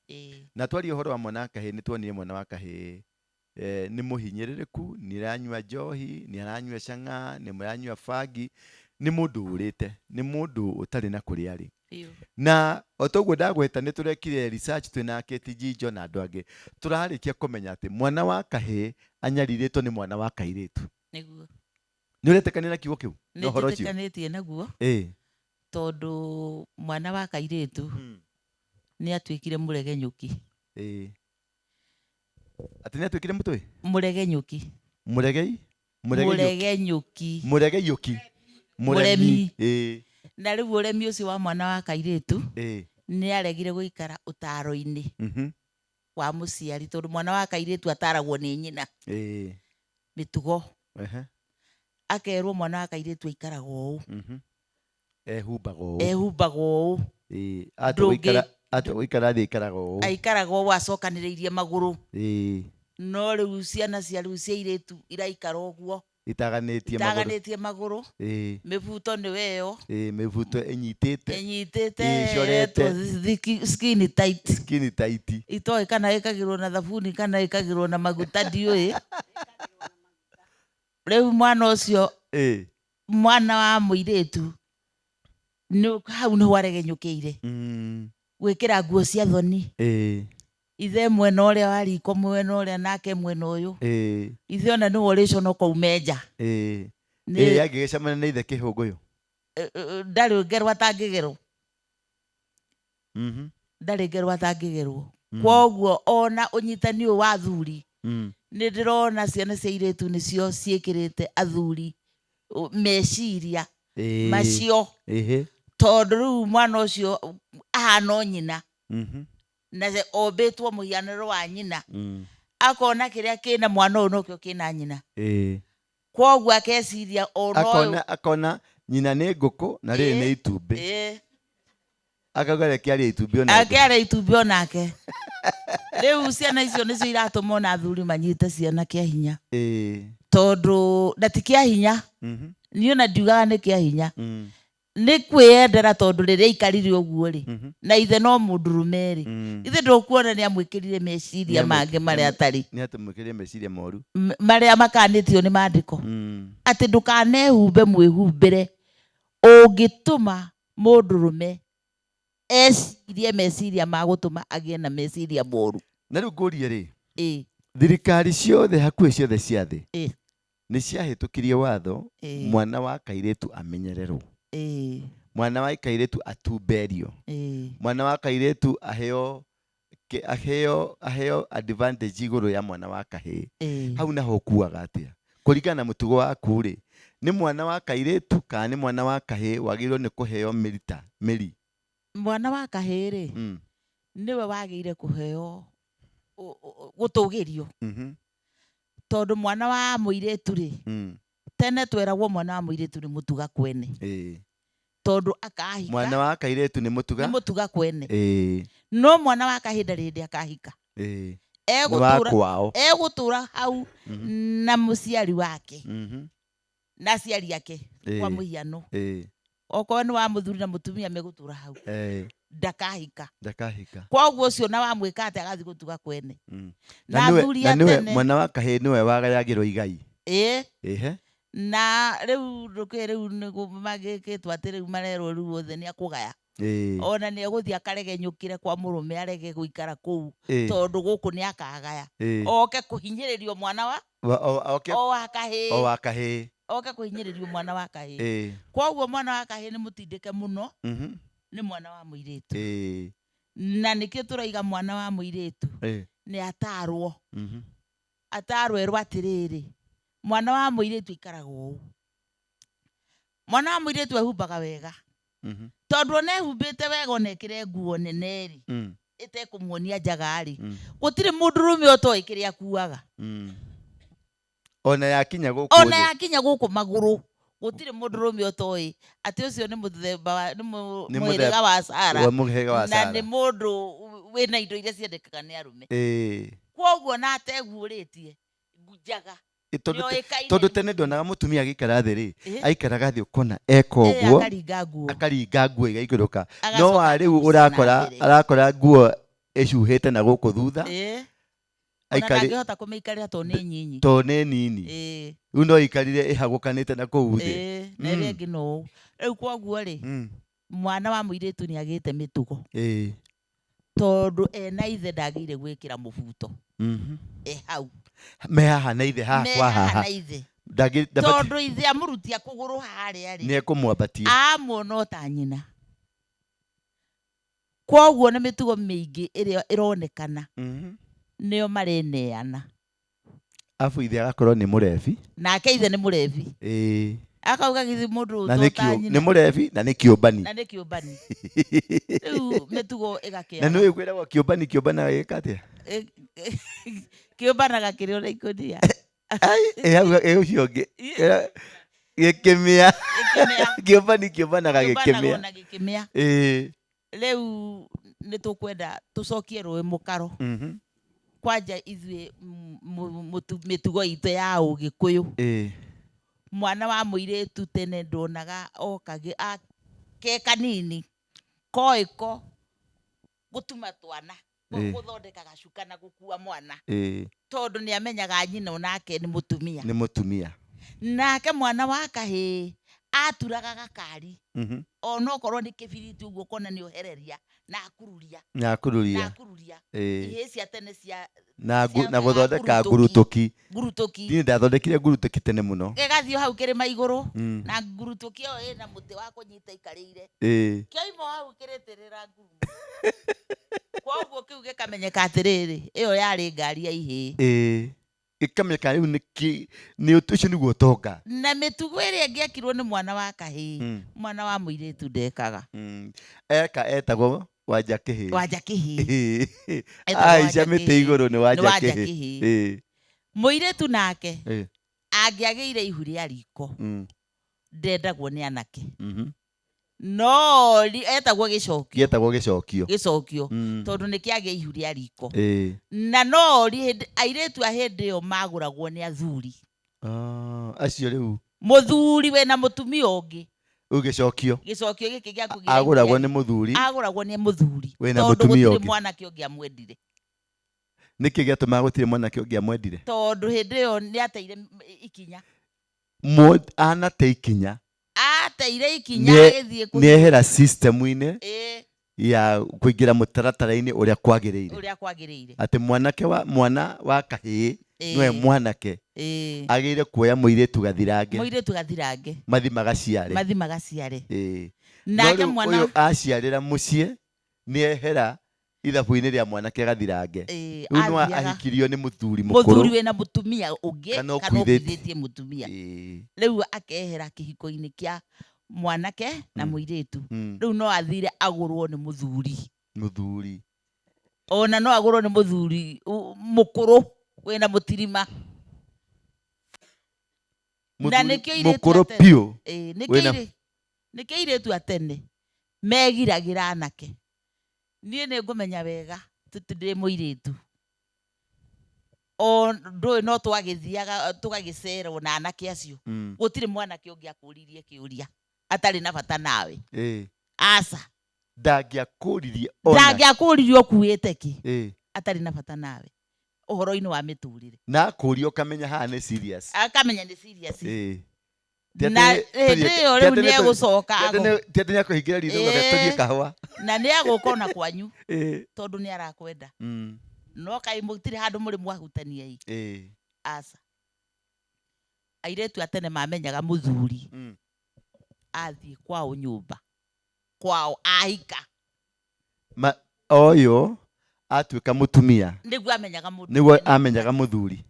Na twaria ũhoro wa mwana wa kahĩĩ, nĩ tuonire mwana wa kahĩĩ nĩ mũhinyĩrĩrĩku, nĩ aranyua njohi, nĩ aranyua chang'aa, nĩ aranyua bangi, nĩ mũndũ ũrĩte, nĩ mũndũ ũtarĩ na kũrĩa arĩ. Na o toguo ndagweta, nĩ tũrekire research twĩna Kate Jijo na andũ angĩ, tũrarĩkia kũmenya atĩ mwana wa kahĩĩ anyarirĩtwo nĩ mwana wa kairĩtu. Nĩguo. Nĩ ũretĩkania na kiugo kĩu? Nĩ Na ũhoro ũcio? njĩtĩkanĩtie naguo. Tondũ mwana wa kairĩtu nĩ atuĩkire mũregenyũki. Atĩ nĩ atuĩkire mũtwe? Mũregenyũki. Mũregei? Mũregenyũki. Mũregenyũki. Mũregenyũki. Mũremi. Na rĩu ũremi ũcio wa mwana wa kairĩtu nĩ aregire gũikara ũtaro-inĩ wa mũciari, tondũ mwana wa kairĩtu ataragwo nĩ nyina. Mĩtugo. Akerwo mwana wa kairĩtu aikaraga ũũ. Ehumbaga ũũ. Ehumbaga ũũ. Atua gũikara thĩ aikaraga ũũ. Aikaraga ũũ acokanĩrĩirie magũrũ. No rĩu ciana cia rĩu cia airĩtu iraikara ũguo. Itaganĩtie magũrũ. Itaganĩtie magũrũ. Mĩbuto nĩ weyo. Mĩbuto ĩnyitĩte. Ĩnyitĩte. Ĩcorete. Skin tight. Skin tight. Itoĩ kana ĩkagĩrwo na thabuni kana ĩkagĩrwo na maguta ndiũĩ. Rĩu mwana ũcio mwana wa mũirĩtu nĩ hau nĩho aregenyũkĩire. Gwĩkĩra nguo cia thoni. Ithe mwena ũrĩa wa riko, mwena ũrĩa nake mwena ũyũ. Ithe ona nĩwe ũrĩconoka ume nja. Angĩgĩcemania na ithe kĩhũngũyũ. Ndarĩ ngerwo atangĩgerwo. Ndarĩ ngerwo atangĩgerwo. Kwoguo ona ũnyitani ũyũ wa athuri, nĩ ndĩrona ciana cia airĩtu nĩcio ciĩkĩrĩte athuri meciria macio. Tondũ rĩu mwana ũcio ahana o nyina. Na ombĩtwo mũhianĩro wa nyina. Akona kĩrĩa kĩna mwana ũyũ nokĩo kĩna nyina. Kwoguo akeciria ona ũyũ. Akona nyina nĩ ngũkũ na rĩrĩ nĩ itumbĩ. Akauga reke arĩe itumbĩ onake. Akĩarĩa itumbĩ onake. Rĩu ciana icio nĩcio iratũma ona athuri manyite ciana kĩa hinya. Tondũ na ti kĩa hinya. Niĩ ona ndiugaga nĩ kĩa hinya. Nĩ kwĩyendera tondũ rĩrĩa aikarire ũguo rĩ, na ithe no mũndũrũme rĩ, ithe ndũkuona nĩ amwĩkĩrire meciria mangĩ marĩa atarĩ. Nĩ atũmwĩkĩrire meciria moru. Marĩa makanĩtio nĩ maandĩko. Atĩ ndũkanehumbe mwĩhumbĩre ũngĩtũma mũndũrũme ecirie meciria ma gũtũma agĩe na meciria moru. Na rĩu ngũrie rĩ, thirikari ciothe hakuhĩ ciothe cia thĩ nĩ ciahĩtũkirie watho mwana wa kairĩtu amenyererwo, mwana wa kairĩtu atumberio, mwana wa kairĩtu aheo aheo aheo advantage igũrũ ya mwana wa kahĩĩ. Hau naho ũkuaga atĩa kũringana na mũtugo waku rĩ, nĩ mwana wa kairĩtu kana nĩ mwana wa kahĩĩ wagĩrĩirwo nĩ kũheo mĩrita mĩri? Mwana wa kahĩĩ rĩ, nĩwe wagĩrĩire kũheo gũtũgĩrio. Tondũ mwana wa mũirĩtu rĩ, tene tweragwo mwana wa mũirĩtu nĩ mũtuga kwene. Tondũ akahika. Mwana wa kairĩtu nĩ mũtuga? Nĩ mũtuga kwene. No mwana wa kahĩĩ ndarĩ hĩndĩ akahika. Nĩ wa kwao. Egũtũra hau na mũciari wake. Na aciari ake kwa mũhiano. Okorwo nĩ wa mũthuri na mũtumia megũtũra hau. Ndakahika. Ndakahika. Koguo ũcio na wamwĩka atĩa agathiĩ gũtuga kwene. Na athuri a nĩwe tene. Mwana wa kahĩĩ nĩwe wagayagĩrwo igai. Ĩhe. Na rĩu ndũkĩũĩ rĩu nĩ magĩkĩtwo atĩ rĩu marerwo rĩu othe nĩ akũgaya. Ona nĩ egũthiĩ akaregenyũkĩre kwa mũrũme arege gũikara kũu tondũ gũkũ nĩ akagaya. Oke kũhinyĩrĩrio mwana wa Oke o wa kahĩĩ. O wa kahĩĩ. Oke kũhinyĩrĩrio mwana wa kahĩĩ. Koguo mwana wa kahĩĩ nĩ mũtindĩke mũno nĩ mwana wa mũirĩtu. Na nĩkĩo tũraiga mwana wa mũirĩtu nĩ atarwo. Atarwo erwo atĩrĩrĩ, mwana wa mũirĩtu aikaraga ũũ. Mwana wa mũirĩtu ehumbaga wega. Tondũ ona ehumbĩte wega ona ekĩre nguo nene rĩ, ĩtekũmuonia njaga rĩ, gũtirĩ mũndũrũme ũtoĩ kĩrĩa akuaga. Ona yakinya gũkũ Ona thĩ. Yakinya gũkũ magũrũ, gũtirĩ mũndũrũme ũtoĩ atĩ ũcio nĩ mũthemba wa nĩ Nĩ mũhĩrĩga wa Sara wa mũhĩrĩga wa na Sara. nĩ mũndũ wĩna indo iria ciendekaga nĩ arũme. Koguo na ateguũrĩtie njaga nĩoĩkaine Tondũ nĩ tene ndonaga mũtumia agĩikara thĩ rĩ, aikaraga thĩ ũkona eka ũguo, akaringa nguo, akaringa nguo igaikũrũka, no Agacoka wa rĩu akagucia na ũrakora mbere. arakora nguo ĩcuhĩte na gũkũ thutha. Ona Aikarĩ ndangĩhota kũmĩikarĩra tondũ nĩ nyinyi. Tondũ nĩ nini. Rĩu no ikarire ĩhagũkanĩte na kũu thĩ. Na ĩrĩa ĩngĩ no ũũ. Rĩu koguo rĩ, mwana wa mũirĩtu nĩ agĩte mĩtugo. Tondũ ena ithe ndagĩire gwĩkĩra mũbuto. E hau. Me haha na ithe haha Me kwa haha haha. na ithe. Ndabati Tondũ ithe amũrutia kũgũrũ harĩa rĩ, nĩ ekũmwambatia. Amuona o ta nyina. Koguo na mĩtugo mĩingĩ ĩrĩa ĩronekana nĩo mareneana. Abu ithe agakorwo nĩ mũrebi. Nake ithe nĩ mũrebi. Akauga githĩ mũndũ Na ũyũ nĩ to ta nyina. nĩ mũrebi na nĩ kĩũmbani. Na nĩ kĩũmbani. Rĩu mĩtugo ĩgakĩaga. Na nĩũĩ kwĩragwo kĩũmbani kĩũmbanaga gĩka atĩa? Kĩũmbanaga kĩrĩ ona ikũnia. Ai, hau ũcio ũngĩ. Gĩkĩmĩa. Gĩkĩmĩa. Kĩũmbani kĩũmbanaga Kĩũmbanaga gĩkĩmĩa. ona gĩkĩmĩa. Rĩu nĩ tũkwenda tũcokie rũĩ mũkaro. Kwanja ithuĩ mĩtugo itũ ya Ũgĩkũyũ. Mwana wa mũirĩtu tene ndonaga oka ke kanini koĩ ko gũtuma twana, gũthondeka gacuka na gũkua mwana. Tondũ nĩ amenyaga nyina onake nĩ mũtumia. Nĩ mũtumia. Nake mwana wa kahĩĩ aturaga gakari. Onokorwo nĩ kĩbiriti ũguo ũkona nĩ ohereria na akururia. Na akururia. Na akururia. Ihĩĩ cia tene cia Na cia na gũthondeka ngurutuki. ngurutuki. Ngurutuki. Niĩ ndathondekire ngurutuki tene mũno. Gĩgathiĩ hau kĩrĩma igũrũ. Na ngurutuki ĩyo ĩna mũtĩ wa kũnyita ikarĩire. Kĩoima hau kĩrĩtĩrĩra ngurumo. Koguo kĩu gĩkamenyeka atĩrĩrĩ, ĩyo yarĩ ngari ya ihĩĩ. Gĩkamenyeka rĩu nĩ ũcio nĩguo ũtonga. Na mĩtugo ĩrĩa ĩngĩekirwo nĩ mwana wa kahĩĩ, mwana wa mũirĩtu ndekaga. Eka etagwo Wanja Kĩhĩĩ. Wanja Kĩhĩĩ. Etagwo Aica Wanja mĩtĩ Kĩhĩĩ. igũrũ nĩ Wanja Nĩ Wanja Kĩhĩĩ. Kĩhĩĩ. Mũirĩtu nake angĩagĩire ihu rĩa riko, ndendagwo nĩ anake. No etagwo gĩcokio. Gĩetagwo gĩcokio. Gĩcokio. Tondũ nĩ kĩagĩa ihu rĩa riko. Na no ri hĩndĩ airĩtu a hĩndĩ ĩyo magũragwo nĩ athuri. Ah, acio rĩu. Mũthuri wĩna mũtumia ũngĩ. Rĩu gĩcokio. Gĩcokio gĩkĩ gĩa kũgĩa ihu Agũragwo rĩa nĩ mũthuri. Agũragwo nĩ mũthuri. Wĩna Tondũ mũtumia gũtirĩ ũngĩ. mwanake ũngĩ amwendire. Nĩkĩ gĩatũmaga gũtirĩ mwanake ũngĩ amwendire? Tondũ hĩndĩ ĩyo nĩ ateire ikinya. Anate ikinya. Ateire ikinya agĩthiĩ kũhikia. Nĩehera system-inĩ ya kũingĩra mũtaratara-inĩ ũrĩa kwagĩrĩire. Ũrĩa kwagĩrĩire. Atĩ mwanake wa, mwana wa kahĩĩ nĩwe mwanake. Agĩrĩire kuoya mũirĩtu gathirange. Mũirĩtu gathirange. Mathi magaciare. Mathi magaciare. Nake No rĩu mwana ũyũ aciarĩra mũciĩ nĩehera ithabu-inĩ rĩa mwanake gathirange. Rĩu no ahikirio nĩ mũthuri mũkũrũ. Mũthuri wĩna mũtumia ũngĩ kana ũkuithĩtie mũtumia. Rĩu akehera kĩhiko-inĩ kĩa mwanake na mũirĩtu. Rĩu no athire agũrwo nĩ mũthuri. Mũthuri. Ona no agũrwo nĩ mũthuri mũkũrũ wĩna mũtirima. Na nĩkĩo airĩtu Mũkũrũ a tene. biũ. Nĩkĩo airĩtu a tene megiragĩra anake. Niĩ nĩ ngũmenya wega ndĩ mũirĩtu. O ndũĩ no twagĩthiaga tũgagĩcerwo na anake acio. Gũtirĩ mwanake ũngĩakũririe kĩũria atarĩ na bata nawe. Aca. Ndangĩakũririe ona. Ndangĩakũririe ũkuĩte kĩ. Atarĩ na bata nawe. Ũhoro-inĩ wa mĩtũrĩre. Na akũria ũkamenya haha nĩ serious. Akamenya nĩ serious. Na hĩndĩ ĩyo rĩu nĩ egũcoka Ti atĩ nĩ akũhingĩra ritho ũgake tũthiĩ kahũa. Na nĩ egũka ona kwanyu. Tondũ nĩ arakwenda. No kaĩ mũtirĩ handũ mũrĩ mwahutania ĩ. Aca. Airĩtu a tene mamenyaga mũthuri. Athiĩ kwao nyũmba. Kwao ahika. Ũyũ atuĩka mũtumia. Nĩguo amenyaga mũthuri. Nĩguo amenyaga mũthuri.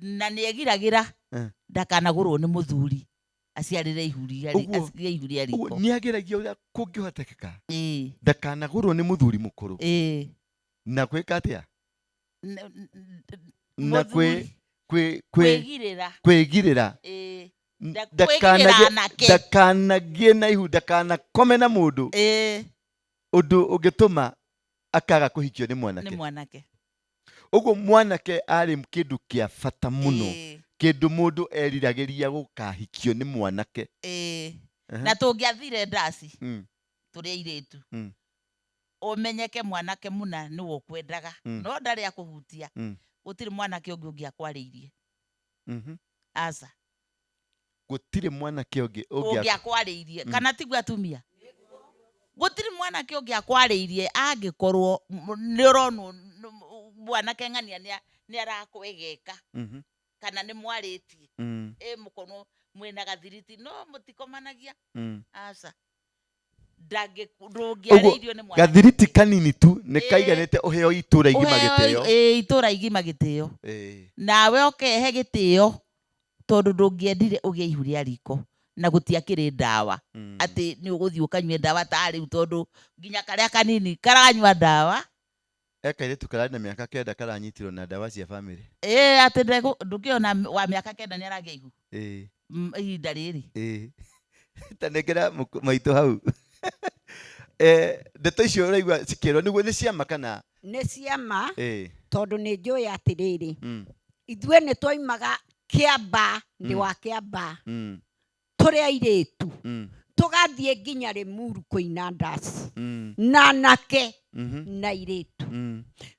Na nĩ egiragĩra ndakanagũrwo nĩ mũthuri. Aciarĩre ihu rĩa riko. Nĩ ageragia ũrĩa kũngĩhotekeka. Ndakanagũrwo nĩ mũthuri mũkũrũ. Na gwĩka atĩa? Na kwĩgirĩra. Kwĩgirĩra. Ndakanagĩe na ihu, ndakanakome na mũndũ. Ũndũ ũngĩtũma akaga kũhikio nĩ mwanake. Nĩ mwanake. Ũguo mwanake arĩ kĩndũ kĩa bata mũno. Kĩndũ mũndũ eriragĩria gũkahikio nĩ mwanake. Na tũngĩathire ndaci tũrĩ airĩtu. Ũmenyeke mwanake mũna nĩwe ũkwendaga. No ndarĩ akũhutia. Gũtirĩ mwanake ũngĩ ũngĩakwarĩirie. Aca. Gũtirĩ mwanake ũngĩ ũngĩakwarĩirie. Kana tiguo atumia? Gũtirĩ mwanake ũngĩakwarĩirie angĩkorwo nĩ ũronwo mwanake ng'ania nĩ arakwegeka. Kana nĩ mwarĩtie. Mũkono mwĩna gathiriti no mũtikomanagia. Aca. Ndũngĩarĩirio nĩ mwanake. Gathiriti kanini tu nĩ kaiganĩte ũheo itũra igima gĩtĩo. Itũra igima gĩtĩo. Nawe ũkehe gĩtĩo tondũ ndũngĩendire ũgĩe ihu rĩa riko na gũtiakĩrĩ ndawa. Atĩ nĩ ũgũthiĩ ũkanyue ndawa ta rĩu tondũ nginya karĩa kanini karanyua ndawa. Kairĩtu kararĩ na mĩaka 9 karanyitirwo na ndawa cia bamĩrĩ. Atĩ ndũkĩona wa mĩaka 9 nĩ aragĩa ihu. Ihinda rĩrĩ. Ta nengera maitũ hau. Ndeto icio ũraigua cikĩrwo nĩguo nĩ ciama kana? Nĩ ciama. Tondũ nĩ njũĩ atĩrĩrĩ. Ithuĩ nĩ twoimaga Kĩamba, ndĩ wa Kĩamba. Tũrĩ airĩtu. Tũgathiĩ nginya Rĩmuru kũina ndaci. Na anake na airĩtu.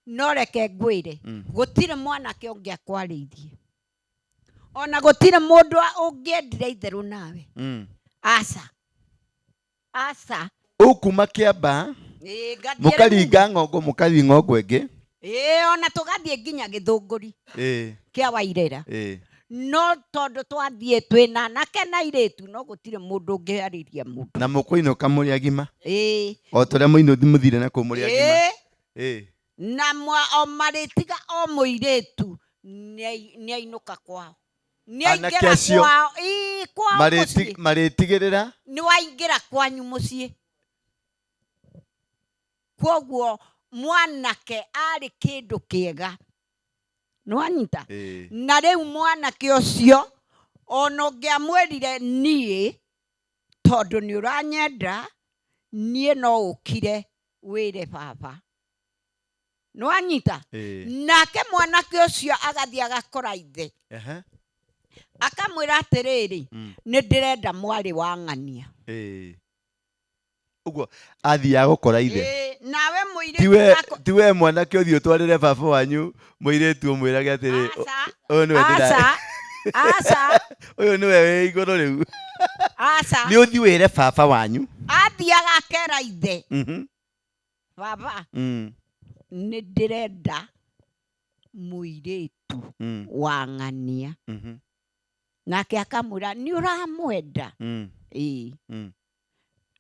No reke ngwĩre, gũtirĩ mwanake ũngĩakwarĩirie. Ona gũtirĩ mũndũ ũngĩendire itherũ nawe. Aca. Aca. Ũkuma Kĩamba, mũkaringa ng'ongo, mũkathiĩ ng'ongo ĩngĩ. Ona tũgathiĩ nginya Gĩthũngũri. Kĩa Wairera. No tondũ twathiĩ twĩna anake na airĩtu, no gũtirĩ mũndũ ũngĩarĩria mũndũ. Na mũkũinũka mũrĩ agima. O ta ũrĩa mũthire na kũu mũrĩ agima. Na o marĩtiga o mũirĩtu nĩainũka kwao. Anake acio kwao. Kwao mũciĩ. Marĩtigĩrĩra? Nĩ waingĩra kwanyu mũciĩ. Kwoguo mwanake arĩ kĩndũ kĩega. Nĩwanyita? Na rĩu mwanake ũcio ona ũngĩamwĩrire niĩ Tondũ nĩ ũranyenda, niĩ no ũkire wĩre baba. Nĩwanyita? Nake mwanake ũcio agathiĩ agakora ithe. Akamwĩra atĩrĩrĩ, nĩ ndĩrenda mwarĩ wa ng'ania. Ũguo athiaga gũkora ithe. Ĩĩ, nawe mũirĩtu Tiwe tiwe mwanake ũthiĩ ũtwarĩre baba wanyu mũirĩtu ũmwĩrage atĩrĩ, Aca. Ũyũ nĩwe ndĩra Aca, aca. Ũyũ nĩwe wĩ igũrũ rĩu. Aca. Nĩ ũthiĩ wĩre baba wanyu. Athiaga akera ithe, baba, nĩ ndĩrenda mũirĩtu wa ng'ania. Nake akamwĩra, nĩ ũramwenda? Ĩĩ.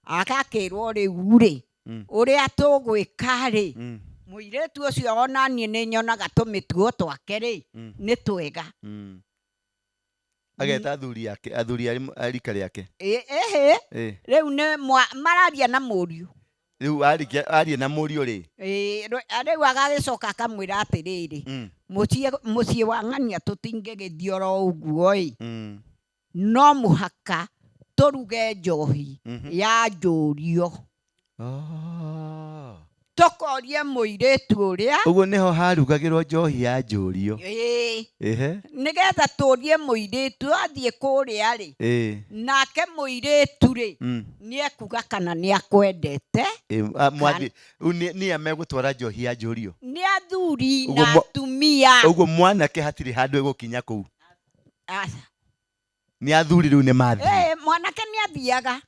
Agakĩrwo rĩu rĩ, ũrĩa tũgwĩka rĩ, mũirĩtu ũcio ona niĩ nĩ nyonaga tũmĩtugo twake rĩ, nĩ twega. Ageta athuri ake, athuri a rika rĩake. Ĩ, ĩhĩ. Rĩu nĩ mararia na mũriũ. Rĩu aria na mũriũ rĩ? Ĩ, rĩu agagĩcoka akamwĩra atĩrĩrĩ, mũciĩ, mũciĩ wa ng'ania tũtingĩgĩthiĩ oro ũguo ĩ. No mũhaka tũruge njohi ya njũrio. Tũkorie mũirĩtu ũrĩa. Ũguo nĩho harugagĩrwo njohi ya njũrio. Ĩĩ. Nĩgetha tũrie mũirĩtu athiĩ kũrĩa rĩ. Nake mũirĩtu rĩ, nĩekuga kana nĩakwendete. Ĩĩ, mwathi, rĩu nĩ a megũtwara njohi ya njũrio? Nĩ athuri Ũguo na atumia. Ũguo mwanake hatirĩ handũ egũkinya kũu. Aca. Nĩ athuri rĩu nĩ mathiĩ. Ĩĩ, mwanake nĩ athiaga.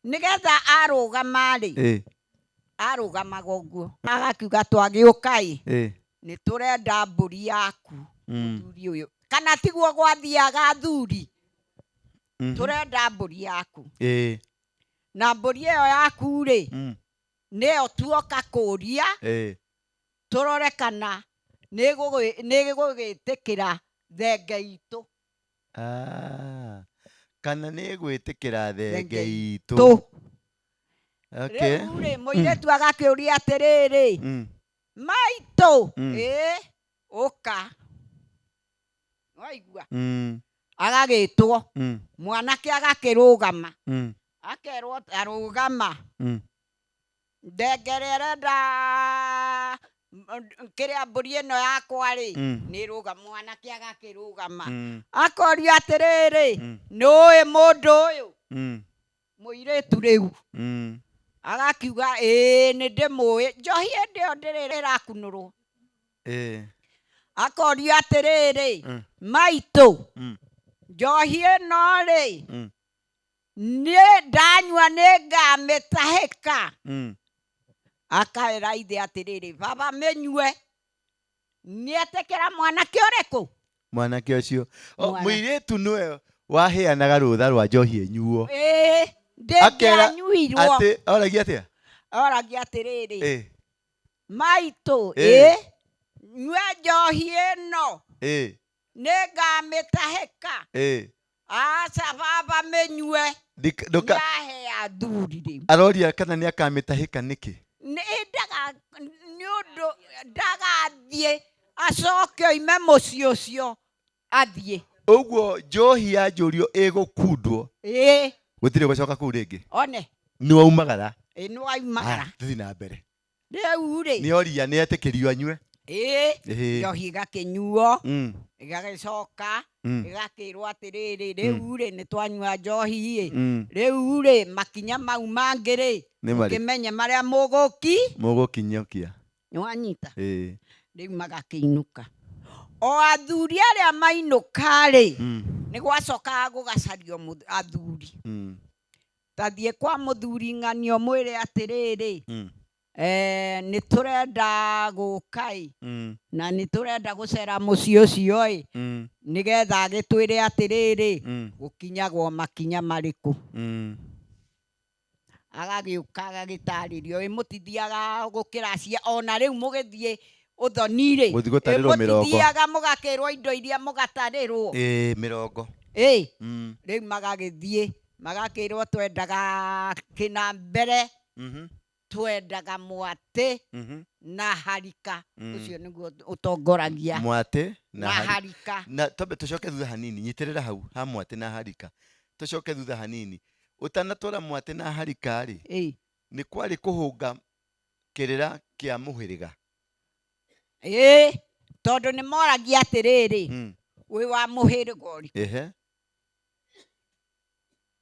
Nĩgetha arũgama rĩ, arũgamaga ũguo. Agakiuga twagĩũka ĩ, nĩ tũrenda mbũri yaku, mũthuri ũyũ. Kana tiguo gwathiaga athuri? Tũrenda mbũri yaku. Na mbũri ĩyo yaku rĩ, nĩyo tuoka kũria, tũrore kana nĩ ĩgũgĩtĩkĩra thenge itũ. Kana nĩ ĩgwĩtĩkĩra thenge Thenge itũ. itũ. Rĩu rĩ, mũirĩtu agakĩũria atĩrĩrĩ, maitũ, ĩĩ, ũka. Waigua? Agagĩtwo, mwanake agakĩrũgama. Akerwo arũgama. Thenge ĩrĩa ĩrenda kĩrĩa mbũri ĩno yakwa rĩ, nĩ ĩrũgama, mwanake agakĩrũgama. Akorio atĩrĩrĩ, nĩ ũĩ mũndũ ũyũ? Mũirĩtu rĩu. Agakiuga, ĩĩ, nĩ ndĩmũĩ. Njohi hĩndĩ ĩyo ndĩrĩ ĩrakunũrwo. Akorio atĩrĩrĩ, maitũ, njohi ĩno rĩ, niĩ ndanyua nĩ ngamĩtahĩka. Akaĩra ithe atĩrĩrĩ, baba mĩnyue. Nĩetĩkĩra mwanake ũrĩkũ? Mwanake ũcio. Mwana. Mũirĩtu nĩwe waheanaga rũtha rwa njohi ĩnyuo. Ĩĩ, Akera ndĩngĩanyuirwo. Atĩ, oragia atĩa? Oragia atĩrĩrĩ, maitũ, ĩ, nyue njohi ĩno. Nĩ ngamĩtahĩka. Aca baba mĩnyue. Ndũka- Nĩahe athuri rĩu. Aroria kana nĩ akamĩtahĩka nĩkĩ? Nĩ ndaga, nĩ ũndũ ndagathiĩ acoke oime mũciĩ ũcio athiĩ. Ũguo njohi ya njũrio ĩgũkundwo. Ĩĩ. Gũtirĩ gũcoka kũu rĩngĩ. One. Nĩ waumagara. Ĩĩ, nĩ waumagara. Aya, tũthiĩ na mbere. Rĩu rĩ. Nĩ oria, nĩ etĩkĩrio anyue. Ĩĩ. Ĩĩ. Njohi ĩgakĩnyuo. Ĩgagĩcoka, ĩgakĩrwo atĩrĩrĩ, rĩu rĩ, nĩ twanyua njohi ĩ. Rĩu rĩ, makinya mau mangĩ rĩ, Nĩ marĩ. mũkĩmenye marĩa mũgũki. Mũgũkinyũkia. Nĩ wanyita? Ĩĩ. Rĩu magakĩinũka. O athuri arĩa mainũka rĩ, nĩ gwacokaga gũgacario athuri. Ta thiĩ kwa mũthuri ng'ani ũmwĩre atĩrĩrĩ, nĩ tũrenda gũka ĩ, na nĩ tũrenda gũcera mũciĩ ũcio ĩ, nĩgetha agĩtwĩre atĩrĩrĩ, gũkinyagwo makinya marĩkũ. Agagĩũka agagĩtarĩrio, ĩ mũtithiaga gũkĩracia, ona rĩu mũgĩthiĩ ũthoni rĩ, Gũthiĩ gũtarĩrwo ĩ mĩrongo. mũtithiaga mũgakĩrwo indo iria mũgatarĩrwo. Ĩ, mĩrongo. Ĩ, rĩu magagĩthiĩ, magakĩrwo twendaga kĩna mbere, twendaga mwatĩ na harika. Ũcio nĩguo ũtongoragia. Mwatĩ na Na harika. harika. Na twambe tũcoke thutha hanini, nyitĩrĩra hau ha mwatĩ na harika. Tũcoke thutha hanini. Ũtanatwara mwatĩ na harika rĩ, Ĩĩ. nĩ kwarĩ kũhũnga kĩrĩra kĩa mũhĩrĩga. Ĩĩ, tondũ nĩ moragia atĩrĩrĩ, wĩ wa mũhĩrĩga ũrĩkũ? Ehe.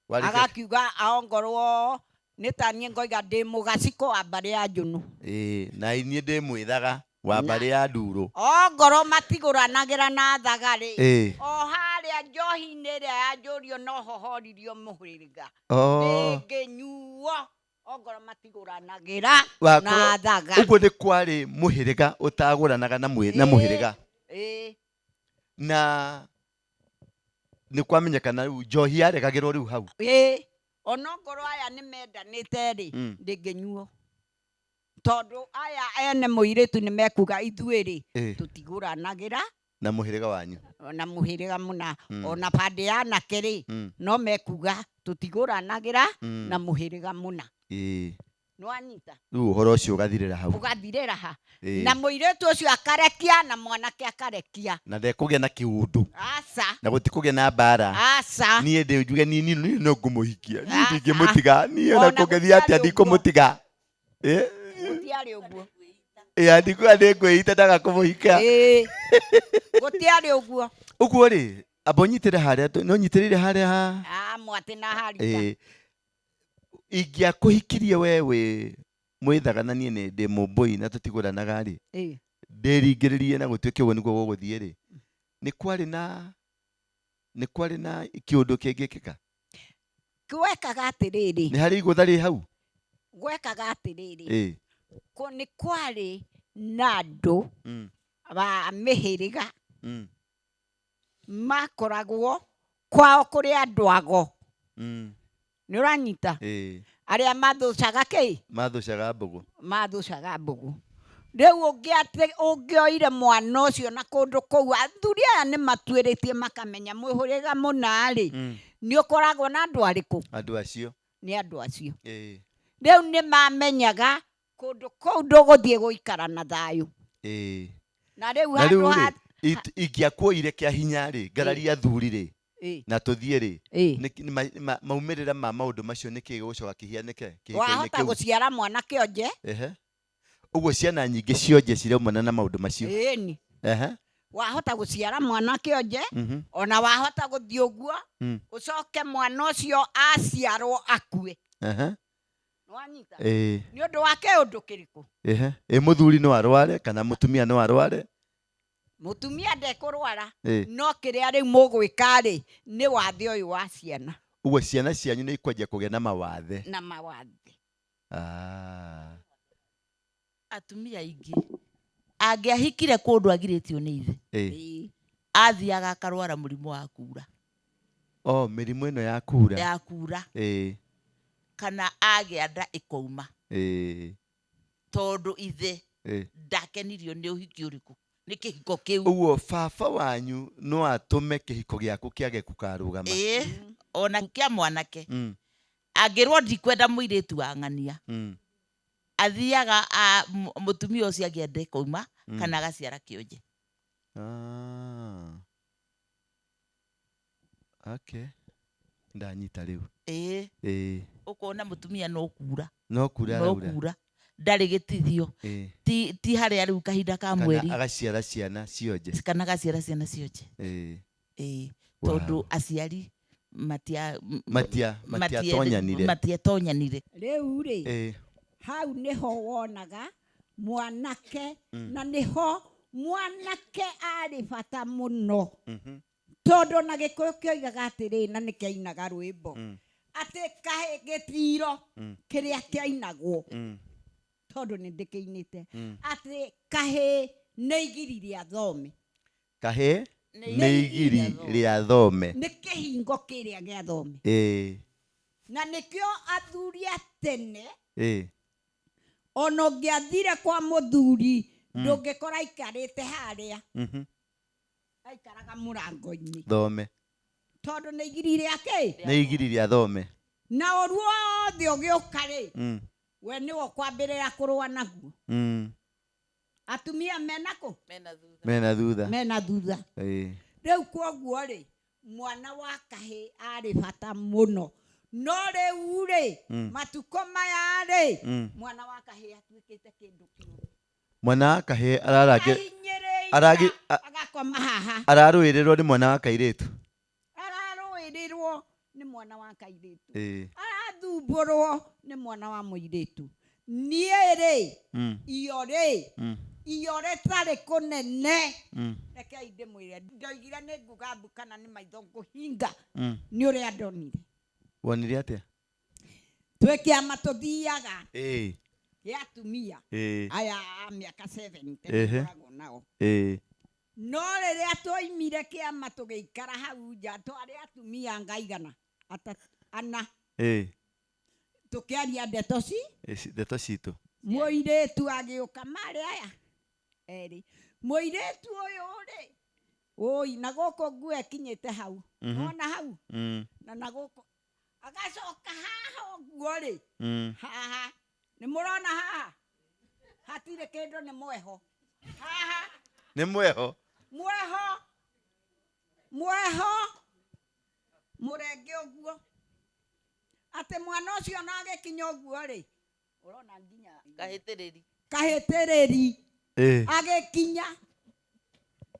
Warĩkia- Agakiuga aongorwo nĩ ta niĩ ngoiga ndĩ mũgacikũ wa mbarĩ ya Njũnũ. Ĩĩ, na niĩ ndĩ mwĩthaga wa Na- mbarĩ ya Ndurũ. Ongorwo matigũranagĩra na thaga rĩ, Ĩĩ. o harĩa njohi-inĩ ĩrĩa ya njũrio noho horirio mũhĩrĩga. Oh. Ndĩngĩnyuo ongorwo matigũranagĩra Wakorwo- na thaga. Ũguo nĩ kwarĩ mũhĩrĩga ũtagũranaga na na mũhĩrĩga. Ĩĩ. Na nĩ kwamenyekana rĩu njohi yaregagĩrwo rĩu hau. Ĩĩ. Onongorwo aya nĩ mendanĩte rĩ, ndĩngĩnyuo. Tondũ aya ene mũirĩtu nĩ mekuga ithuĩ rĩ, tũtigũranagĩra Na mũhĩrĩga wanyu. na mũhĩrĩga mũna. Ona bandĩ ya anake rĩ, no mekuga tũtigũranagĩra na mũhĩrĩga mũna. Ĩĩ. Nĩwanyita? Rĩu ũhoro ũcio ũgathirĩra hau. Ũgathirĩra ha. Ĩĩ. Na mũirĩtu ũcio akarekia na mwanake akarekia. Na ndekũgĩa na kĩũndũ. Aca. Na gũtikũgĩa na mbara. Aca. Niĩ ndĩ njuge niĩ niĩ niĩ no ngũmũhikia. Niĩ Aca. ndingĩmũtiga. Niĩ ona Ona kũngĩthiĩ atĩa gũtiarĩ ũguo. ndikũmũtiga. Ĩĩ. Gũtiarĩ ũguo. Ĩĩ, ndikuga nĩ ngwĩita ndaga kũmũhikia. Ĩĩ. Gũtiarĩ ũguo. Ũguo rĩ, amba ũnyitĩre harĩa, no nyitĩrĩire harĩa ha. Ah, mwatĩ na harika. Ĩĩ. Ingĩakũhikirie we wĩ mwĩthaga na niĩ nĩ ndĩ mũmbũi na tũtigũranaga rĩ, Ĩĩ. ndĩringĩrĩrie na gũtuĩke ũguo nĩguo gũgũthiĩ rĩ, nĩ kwarĩ na, nĩ kwarĩ na kĩũndũ kĩngĩkĩka? Gwekaga atĩrĩrĩ. Nĩ harĩ igũtha rĩ hau? Gwekaga atĩrĩrĩ. Ĩĩ. Nĩ kwarĩ na andũ ba mĩhĩrĩga makoragwo kwao kũrĩ andũ ago. Nĩ ũranyita? Ĩĩ. Arĩa mathũcaga kĩ? Mathũcaga mbũgũ. Mathũcaga mbũgũ. Rĩu ũngĩoire mwana ũcio na kũndũ kũu, athuri aya nĩ matuĩrĩtie makamenya mũhĩrĩga mũna rĩ, nĩ ũkoragwo na andũ arĩkũ? Andũ acio. Nĩ andũ acio. Ĩĩ. Rĩu nĩ mamenyaga kũndũ kũu ndũgũthiĩ gũikara na thayũ. Ĩĩ. Na rĩu Na rĩu handũ rĩ, ha ingĩakuoire kĩa hinya rĩ, ngararia athuri rĩ, Ĩĩ. na tũthiĩ rĩ, Ĩĩ. maumĩrĩra ma maũndũ macio nĩ kĩĩ gĩgũcoka kĩhianĩke kĩhiko-inĩ Wahota kĩu? gũciara mwana kĩonje. Ehe. Ũguo ciana nyingĩ cionje ciraumana na maũndũ macio. Ĩni. Ehe. Wahota gũciara mwana kĩonje, ona wahota gũthiĩ ũguo, ũcoke mwana ũcio aciarwo akue. Ehe. Nĩwanyita? Ĩĩ. Nĩ ũndũ wa kĩũndũ kĩrĩkũ? Ehe. Ĩ mũthuri no arware kana mũtumia no arware? Mũtumia ndekũrwara, Ĩĩ. no kĩrĩa rĩu mũgwĩka rĩ, nĩ wathe ũyũ wa ciana. Ũguo ciana cianyu nĩ ikwanjia kũgĩa na mawathe. Na mawathe. Ah. Atumia aingĩ angĩahikire kũndũ agirĩtio nĩ ithe. Ĩĩ. Ĩĩ. Athiaga akarwara mũrimũ wa kura. Oh, mĩrimũ ĩno ya kura. Ya kura. Ĩĩ. Kana agĩa nda ĩkouma. Ĩĩ. Tondũ ithe Ĩĩ. ndakenirio nĩ ũhiki ũrĩkũ, nĩ kĩhiko kĩu. Ũguo baba wanyu no atũme kĩhiko gĩaku kĩage gũkarũgama. Ĩĩ, ona kĩa mwanake. Angĩrwo ndikwenda mũirĩtu wa ng'ania. Athiaga mũtumia ũcio agĩa nda ĩkouma, kana agaciara kĩonje. Ah. Okay. Ndanyita rĩu. Ĩĩ. Ĩĩ. Ũkona mũtumia no kura. No kura No araura. kura. Ndarĩ gĩtithio. Ĩĩ. Ti harĩa rĩu kahinda ka Kana mweri. agaciara ciana cionje. Kana agaciara ciana cionje. Ĩĩ. Ĩĩ. Wow. Tondũ aciari Matiatonyanire. matiatonyanire. Rĩu rĩ, Ĩĩ. hau nĩho wonaga mwanake, na nĩho mwanake arĩ bata mũno. Tondũ na Gĩkũyũ kĩoigaga atĩrĩ, na nĩkĩainaga rwĩmbo. Atĩ kahĩ gĩtiro kĩrĩa kĩainagwo. Tondũ nĩ ndĩkĩinĩte. Atĩ kahĩ nĩ igiri rĩa thome. Kahĩ Nĩ nĩ igiri rĩa thome. Nĩ kĩhingo kĩrĩa gĩa thome. Ĩĩ. Na nĩkĩo athuri a tene, Ĩĩ. ona ũngĩathire kwa mũthuri, ndũngĩkora aikarĩte harĩa. Aikaraga mũrango-inĩ. Thome. Tondũ nĩ igiri rĩa kĩ? Nĩ igiri rĩa thome. Na ũru wothe ũgĩũka rĩ, we nĩwe ũkwambĩrĩra kũrũa naguo. Atumia mena kũ? Mena thutha. Mena thutha. Mena thutha. Ĩĩ. Rĩu kwoguo rĩ, mwana wa kahĩ arĩ bata mũno. No rĩu rĩ, matukũ maya rĩ, mwana wa kahĩĩ atuĩkĩte kĩndũ kĩũru. Mwana wa kahĩĩ ararange Ahinyĩrĩirio agakoma haha. Ararũĩrĩrwo nĩ mwana wa kairĩtu. Ararũĩrĩrwo nĩ mwana wa kairĩtu. Ĩĩ. Arathumbũrwo nĩ mwana wa mũirĩtu. Niĩ rĩ, iyo rĩ, iyo rĩtarĩ kũnene. Rekei ndĩmwĩre, ndoigire nĩ nguga mbu kana nĩ maitho ngũhinga nĩ ũrĩa ndonire. Wonire atĩa? Twĩ kĩama tũthiaga Ĩĩ. gĩa atumia Ĩĩ. aya a mĩaka 70 tũkoragwo nao. Ĩĩ. No rĩrĩa twoimire kĩama tũgĩikara hau nja, twarĩ atumia anga igana ana. Ĩĩ. Tũkĩaria ndeto ci? Ndeto citũ. Mũirĩtu agĩũka, marĩ aya erĩ. Mũirĩtu ũyũ rĩ, ũi, na gũkũ nguo ĩkinyĩte hau. Wona hau? Na gũkũ agacoka haha ũguo rĩ. Haha. Nĩ mũrona haha? Hatirĩ kĩndũ, nĩ mweho. Haha. Nĩ mweho? Mweho. Mweho. Mũrenge ũguo. Atĩ mwana ũcio na agĩkinya ũguo rĩ, ũrona nginya Kahĩtĩrĩri. Kahĩtĩrĩri. Agĩkinya.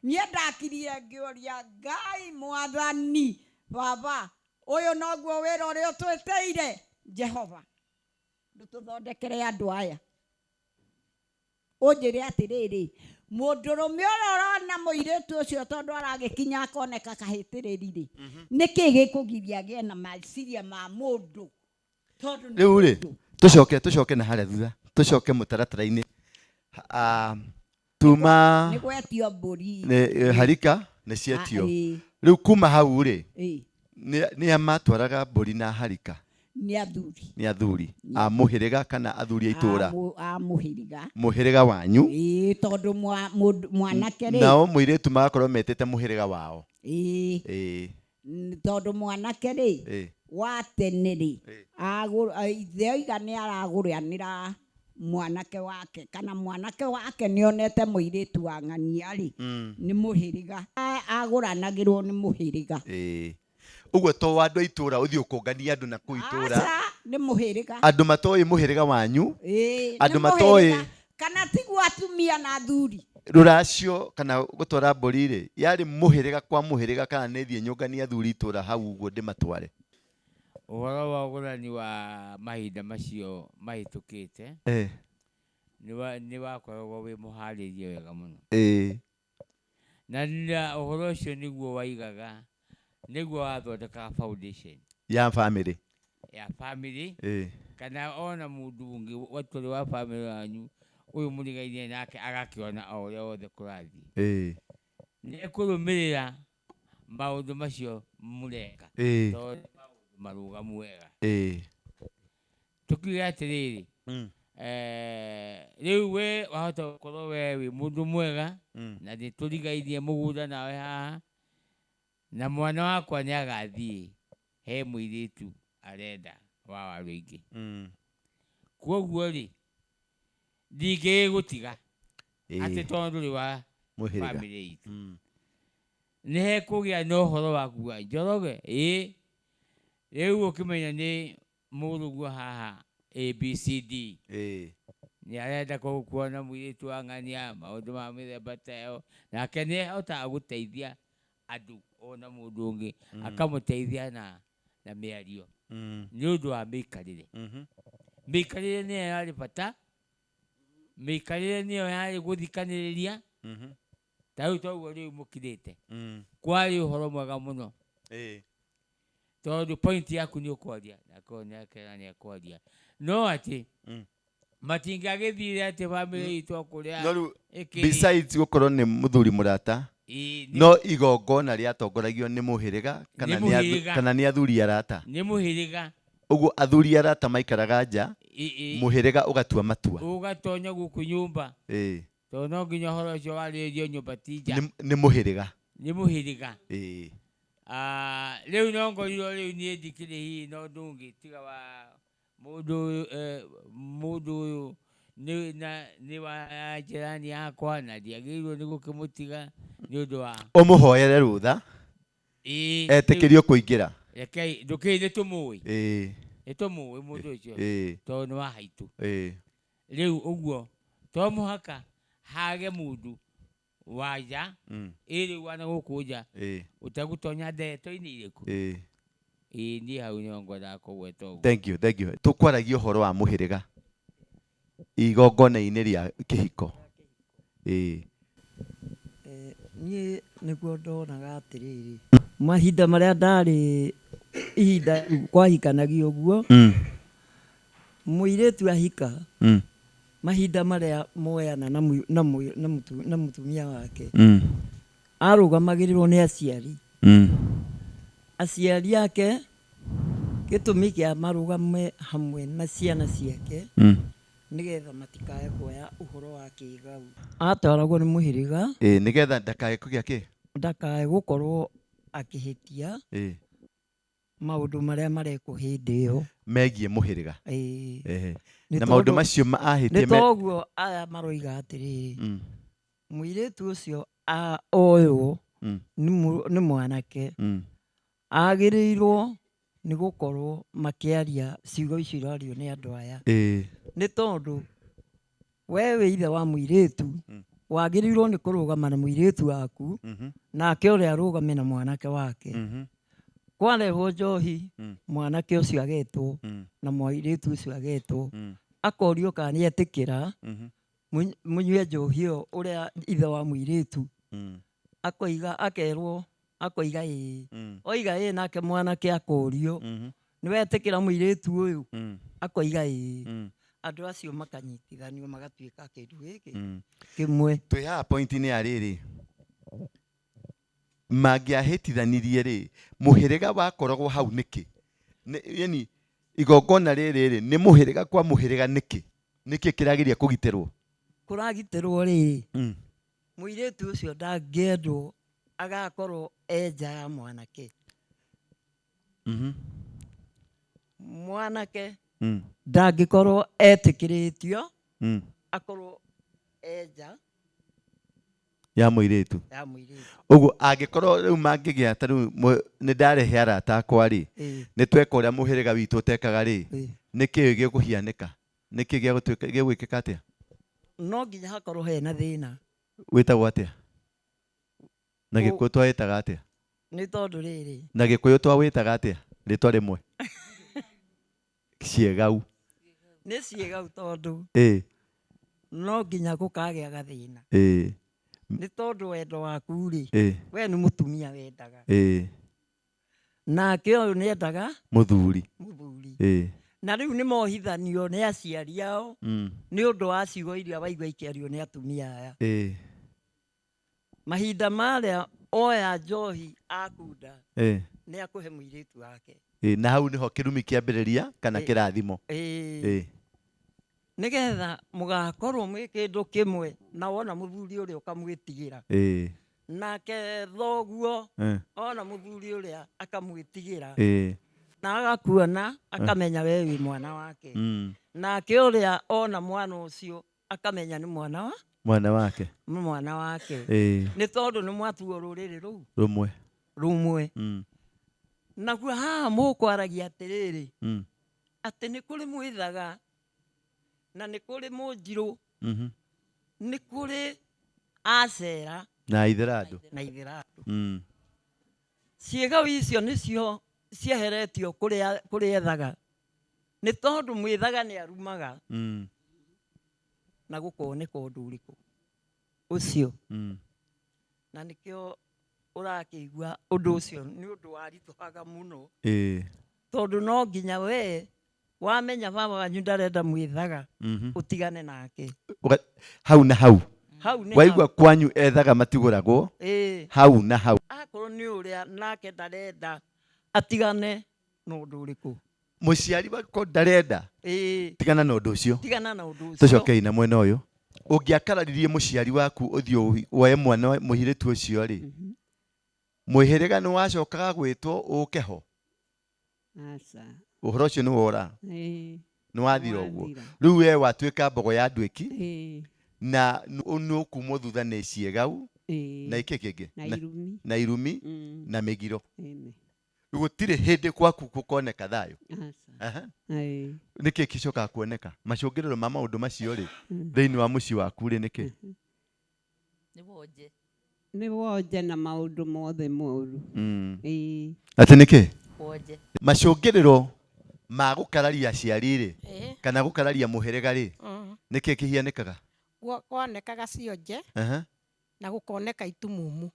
Niĩ ndakirie ngĩũria Ngai mwathani baba, ũyũ noguo wĩra ũrĩa ũtwĩtĩire Jehova, ndũtũthondekere andũ aya. Ũnjĩre atĩrĩrĩ, mũndũrũme ũrĩa ũrona mũirĩtu ũcio tondũ aragĩkinya akoneka kahĩtĩrĩri rĩ, nĩkĩ gĩkũgiria agĩe na meciria ma mũndũ? Tondũ nĩ Rĩu rĩ, mũndũ. tũcoke na harĩa thutha, tũcoke mũtaratara-inĩ. Tuma Nĩ gwetio mbũri. Nĩ harika nĩ cietio. Ĩĩ. Rĩu kuma hau rĩ, Ĩĩ. nĩ a matwaraga mbũri na harika? Nĩ athuri. Nĩ athuri. A mũhĩrĩga kana athuri a itũũra? A mũhĩrĩga. Mũhĩrĩga wanyu. Ĩĩ, tondũ mwanake rĩ. Nao mũirĩtu magakorwo metĩte mũhĩrĩga wao. Ĩĩ. Ĩĩ. Tondũ mwanake rĩ, Ĩĩ. wa tene rĩ, Ĩĩ. ithe oiga nĩ aragũranĩra mwanake wake, kana mwanake wake nĩ onete mũirĩtu wa ng'ania rĩ, nĩ mũhĩrĩga. Agũranagĩrwo nĩ mũhĩrĩga. Ĩĩ. Ũguo to andũ a itũũra ũthiĩ ũkũngania andũ na kũu itũũra. Aca, nĩ mũhĩrĩga. Andũ matoĩ mũhĩrĩga wanyu. Ĩĩ, nĩ Andũ matoĩ. mũhĩrĩga. Kana tiguo atumia na athuri. Rũracio kana gũtwara mbũri rĩ, yarĩ mũhĩrĩga kwa mũhĩrĩga kana nĩ thiĩ nyũnganie athuri itũũra hau ũguo ndĩmatware? Ũhoro wa ũgũrani wa mahinda macio mahĩtũkĩte, nĩ wakoragwo wĩ mũharĩrie wega mũno. Na ũhoro ũcio nĩguo waigaga, nĩguo wathondekaga foundation ya family. Ya family. Kana ona mũndũ ũngĩ watũrĩ wa family wanyu ũyũ mũrigainie nake agakĩona o ũrĩa wothe kũrathiĩ. Nĩ ekũrũmĩrĩra maũndũ macio mũreka. Tondũ nĩ maũndũ marũgamu wega. Tũkiuge atĩrĩrĩ, rĩu we wahota gũkorwo we wĩ mũndũ mwega, na nĩ tũrigainie mũgũnda nawe haha, na mwana wakwa nĩ agathiĩ he mũirĩtu arenda wa Waruingi. Kwoguo rĩ, ndingĩgũtiga atĩ tondũ ndũrĩ wa Mũhĩrĩga. family itũ. Nĩ hekũgĩa na ũhoro wa kuga Njoroge, ĩĩ, rĩu ũkĩmenya nĩ mũrũguo haha ABCD. Nĩ arenda kuona mũirĩtu wa ng'ania, maũndũ ma mĩthemba ta ĩyo, nake nĩ ahotaga gũteithia andũ ona mũndũ ũngĩ, akamũteithia na mĩario. Nĩ ũndũ wa mĩikarĩre. Mĩikarĩre nĩyo yarĩ bata, mĩikarĩre nĩyo yarĩ gũthikanĩrĩria. Ta rĩu toguo rĩu mũkirĩte. Kwarĩ ũhoro mwega mũno. Tondũ point yaku nĩ ũkwaria, nake ũyũ nĩ akera nĩ ekwaria. No atĩ, matingĩagĩthire atĩ family itũ o kũrĩa No rĩu, ĩkĩrĩ. besides gũkorwo nĩ mũthuri mũrata, Ĩĩ, nĩ no igongona rĩatongoragio nĩ mũhĩrĩga kana Nĩ mũhĩrĩga. kana nĩ athuri arata? Nĩ mũhĩrĩga. Ũguo athuri arata maikaraga nja, Ĩ, ĩ. mũhĩrĩga ũgatua matua. Ũgatonya gũkũ nyũmba. Tondũ no nginya ũhoro ũcio warĩrĩrio nyũmba ti nja. Nĩ mũhĩrĩga. Nĩ mũhĩrĩga. Rĩu no ngorirwo rĩu niĩ ndikĩrĩ hihi na ũndũ ũngĩ tiga wa mũndũ ũyũ nĩ wa jirani yakwa na ndiagĩrĩirwo nĩ gũkĩmũtiga nĩ ũndũ wa Ũmũhoere rũtha, Ĩĩ, etĩkĩrio kũingĩra. Rekei ndũkĩrĩ nĩ tũmũĩ. Ĩĩ. Nĩ tũmũĩ mũndũ ũcio. Ĩĩ. Tondũ nĩ wa haitũ. Ĩĩ. Rĩu ũguo to mũhaka hage mũndũ wa nja ĩ rĩu wana gũkũ nja Ĩĩ. ũtegũtonya ndeto-inĩ irĩkũ. Ĩĩ. Ĩĩ niĩ hau nĩho ngwendaga kũgweta ũguo. Thank you, thank you. Tũkwaragia ũhoro wa mũhĩrĩga igongona-inĩ rĩa kĩhiko. Ĩĩ. Niĩ nĩguo ndonaga atĩrĩrĩ, mahinda marĩa ndarĩ ihinda rĩu kwahikanagio ũguo, mũirĩtu ahika, mahinda marĩa moyana na mũi- na mũi- na mũtu- na mũtumia wake, arũgamagĩrĩrwo nĩ aciari. Aciari ake gĩtũmi kĩa marũgame hamwe na ciana ciake nĩgetha matikae kuoya ũhoro wa kĩgau. Atwaragwo nĩ mũhĩrĩga. Ĩĩ, nĩgetha ndakae kũgĩa kĩ? Ndakae gũkorwo akĩhĩtia maũndũ marĩa marekwo hĩndĩ ĩyo megiĩ mũhĩrĩga. Ĩĩ. Ehe. Nĩ Na maũndũ tondũ- macio ahĩtie nĩ toguo aya maroiga atĩrĩrĩ, mũirĩtu ũcio oywo nĩ mwanake, agĩrĩirwo nĩ gũkorwo makĩaria ciugo icio irario nĩ andũ aya. Nĩ tondũ we wĩ ithe wa mũirĩtu, wagĩrĩirwo nĩ kũrũgama na mũirĩtu waku, nake ũrĩa arũgame na mwanake wake. Kwarehwo njohi, mwanake ũcio agetwo na mũirĩtu ũcio agetwo, akorio kana nĩ etĩkĩra mũnyue njohi ĩyo ũrĩa ithe wa mũirĩtu akoiga, akerwo, akoiga ĩĩ. Oiga ĩĩ, nake mwanake akorio, nĩ wetĩkĩra mũirĩtu ũyũ? Akoiga ĩĩ. Andũ acio makanyitithanio magatuĩka kĩndũ gĩkĩ kĩmwe. Twĩ haha point-inĩ ya rĩrĩ, mangĩahĩtithanirie rĩ, mũhĩrĩga wakoragwo hau nĩkĩ? Yani igongona rĩrĩ rĩ, nĩ mũhĩrĩga kwa mũhĩrĩga nĩkĩ? Nĩkĩ kĩrageria kũgitĩrwo? Kũragitĩrwo rĩrĩ, mũirĩtu ũcio ndangĩendwo agakorwo e nja ya mwanake. Mwanake ndangĩkorwo etĩkĩrĩtio akorwo e nja ya mũirĩtu. Ya mũirĩtu. Ũguo angĩkorwo rĩu mangĩgĩa ta rĩu nĩ ndarehe arata akwa rĩ, nĩ tweka ũrĩa mũhĩrĩga witũ ũtekaga rĩ, nĩkĩ gĩkũhianĩka? Nĩkĩ gĩgũtuĩka, gĩgwĩkĩka atĩa? No nginya hakorwo hena thĩna. Wĩtagwo atĩa? Na Gĩkũyũ twawĩtaga atĩa? Nĩ tondũ rĩrĩ. Na Gĩkũyũ twawĩtaga atĩa? Rĩtwa rĩmwe. Ciĩgau. Nĩ ciĩgau tondũ no nginya gũkagĩa gathĩna. Nĩ tondũ wendo waku rĩ, we nĩ mũtumia wendaga. Nake ũyũ nĩ endaga mũthuri. Mũthuri. Na rĩu nĩ mohithanio nĩ aciari ao nĩ ũndũ wa ciugo iria waigua ikĩario nĩ atumia aya. Mahinda marĩa oya njohi akunda nĩ akũhe mũirĩtu wake. Na hau nĩho kĩrumi kĩambĩrĩria kana kĩrathimo. Nĩgetha mũgakorwo mwĩ kĩndũ kĩmwe na wona mũthuri ũrĩa ũkamwĩtigĩra. Nake thoguo ona mũthuri ũrĩa akamwĩtigĩra. Na agakuona akamenya we wĩ mwana wake. Nake ũrĩa ona mwana ũcio akamenya nĩ mwana wa? Mwana wake. Nĩ mwana wake. Nĩ tondũ nĩ mwatuo rũrĩrĩ rũu? Rũmwe. Rũmwe. Naguo haha mũkwaragia atĩrĩrĩ, atĩ nĩ kũrĩ mwĩthaga na nĩ kũrĩ mũnjirũ, nĩ kũrĩ acera na itherandũ. Na itherandũ. Ciĩgau icio nĩcio cieheretio kũrĩa ethaga. Nĩ tondũ mwĩthaga nĩ arumaga. Na gũkoneka ũndũ ũrĩkũ ũcio. Na nĩkĩo ũrakĩigua ũndũ ũcio nĩ ũndũ waritũhaga mũno. Tondũ no nginya we wamenya baba wanyu ndarenda mwĩthaga, ũtigane nake. Hau na hau. Hau nĩ Waigua hau. kwanyu ethaga matigũragwo. Hau na hau. Akorwo nĩ ũrĩa nake ndarenda atigane na ũndũ ũrĩkũ? Mũciari wako ndarenda. Tigana na ũndũ ũcio. Tigana na ũndũ ũcio. Tũcokei na mwena ũyũ. Ũngĩakararirie mũciari waku ũthiĩ woe mwana mũirĩtu ũcio rĩ, mũhĩrĩga nĩ wacokaga gwĩtwo ũke ho? Aca. Ũhoro ũcio nĩ wora? Nĩ wathira ũguo. Nĩ wathira. Rĩu we watuĩka mbogo ya nduĩki, na nĩ ũkumwo thutha nĩ ciĩgau, na ikĩ kĩngĩ? Na irumi. Na irumi, na mĩgiro. Gũtirĩ hĩndĩ gwaku gũkoneka thayũ. Aca. Aha. Ĩĩ. Nĩkĩ gĩcokaga kuoneka macũngĩrĩro ma maũndũ macio rĩ thĩinĩ wa mũciĩ waku rĩ nĩkĩ? Nĩ wonje. Nĩ wonje na maũndũ mothe moru. Ĩĩ. Atĩ nĩkĩ? Wonje. Macũngĩrĩro ma gũkararia aciari rĩ Ĩĩ. kana gũkararia mũhĩrĩga rĩ nĩkĩ kĩhianĩkaga? Kwonekaga cionje na gũkoneka itumumu.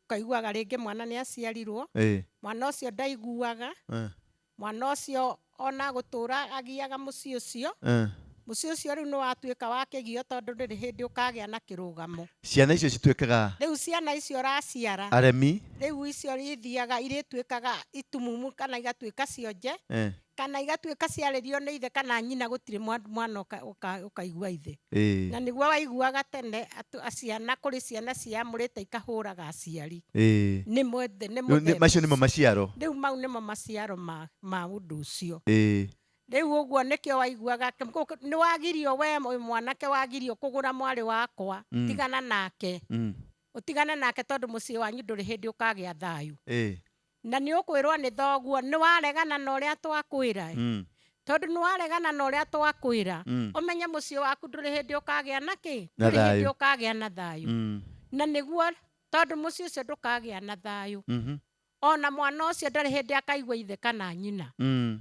Ũkaiguaga rĩngĩ mwana nĩ aciarirwo, mwana ũcio ndaiguaga, mwana ũcio ona gũtũra agiaga mũciĩ ũcio, mũciĩ ũcio rĩu nĩ watuĩka wa kĩgio tondũ ndũrĩ hĩndĩ ũkagĩa na kĩrũgamo. Ciana icio cituĩkaga Rĩu ciana icio ũraciara aremi. Rĩu icio ithiaga irĩtuĩkaga itumumu kana igatuĩka cionje kana igatuĩka ciarĩrio nĩ ithe kana nyina, gũtirĩ mwana ũkaigua ithe. Na nĩguo waiguaga tene ciana, kũrĩ ciana ciamũrĩte ikahũraga aciari. Nĩ mwethe, nĩ Rĩu mũthemba macio nĩmo ũcio. maciaro. Rĩu mau nĩmo maciaro ma ũndũ ũcio. Rĩu ũguo nĩkĩo waiguaga nĩ wagirio we mwanake, wagirio kũgũra mwarĩ wakwa, tigana nake. Ũtigane nake tondũ mũciĩ wanyu ndũrĩ hĩndĩ ũkagĩa thayũ. Na nĩ ũkwĩrwo nĩ thoguo nĩ waregana na ũrĩa twakwĩra. Tondũ nĩ waregana na ũrĩa twakwĩra, ũmenye mũciĩ waku ndũrĩ hĩndĩ ũkagĩa na kĩ? Na Ndũrĩ hĩndĩ thayũ. ũkagĩa na thayũ. Na nĩguo tondũ mũciĩ ũcio ndũkagĩa na thayũ. Ona mwana ũcio ndarĩ hĩndĩ akaigua ithe kana nyina.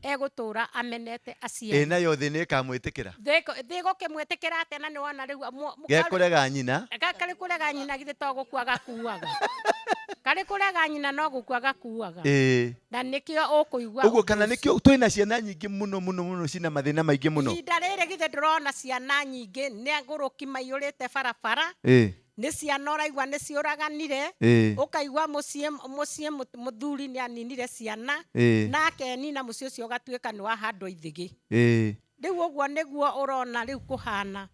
Egũtũra amenete aciari. Ĩ nayo thĩ nĩ ĩkamwĩtĩkĩra? Thĩ ĩgũkĩmwĩtĩkĩra atĩa na nĩ wona rĩu Gekũrega nyina. Karĩ kũrega nyina githĩ to gũkua gakuaga. Karĩ kũrega nyina no gũkua gakuaga. Na nĩkĩo ũkũigua Ũguo ũndũ kana ũcio. nĩkĩo twĩna ciana nyingĩ mũno mũno mũno cina mathĩna maingĩ mũno. Ihinda rĩrĩ githĩ ndũrona ciana nyingĩ nĩ agũrũki maiyũrĩte barabara. Nĩ ciana ũraigua nĩ ciũraganire. Ũkaigua mũciĩ mũthuri nĩ aninire ciana. Na akenina mũciĩ ũcio ũgatuĩka nĩ wahandwo ithĩgĩ. Rĩu ũguo nĩguo ũrona rĩu kũhana.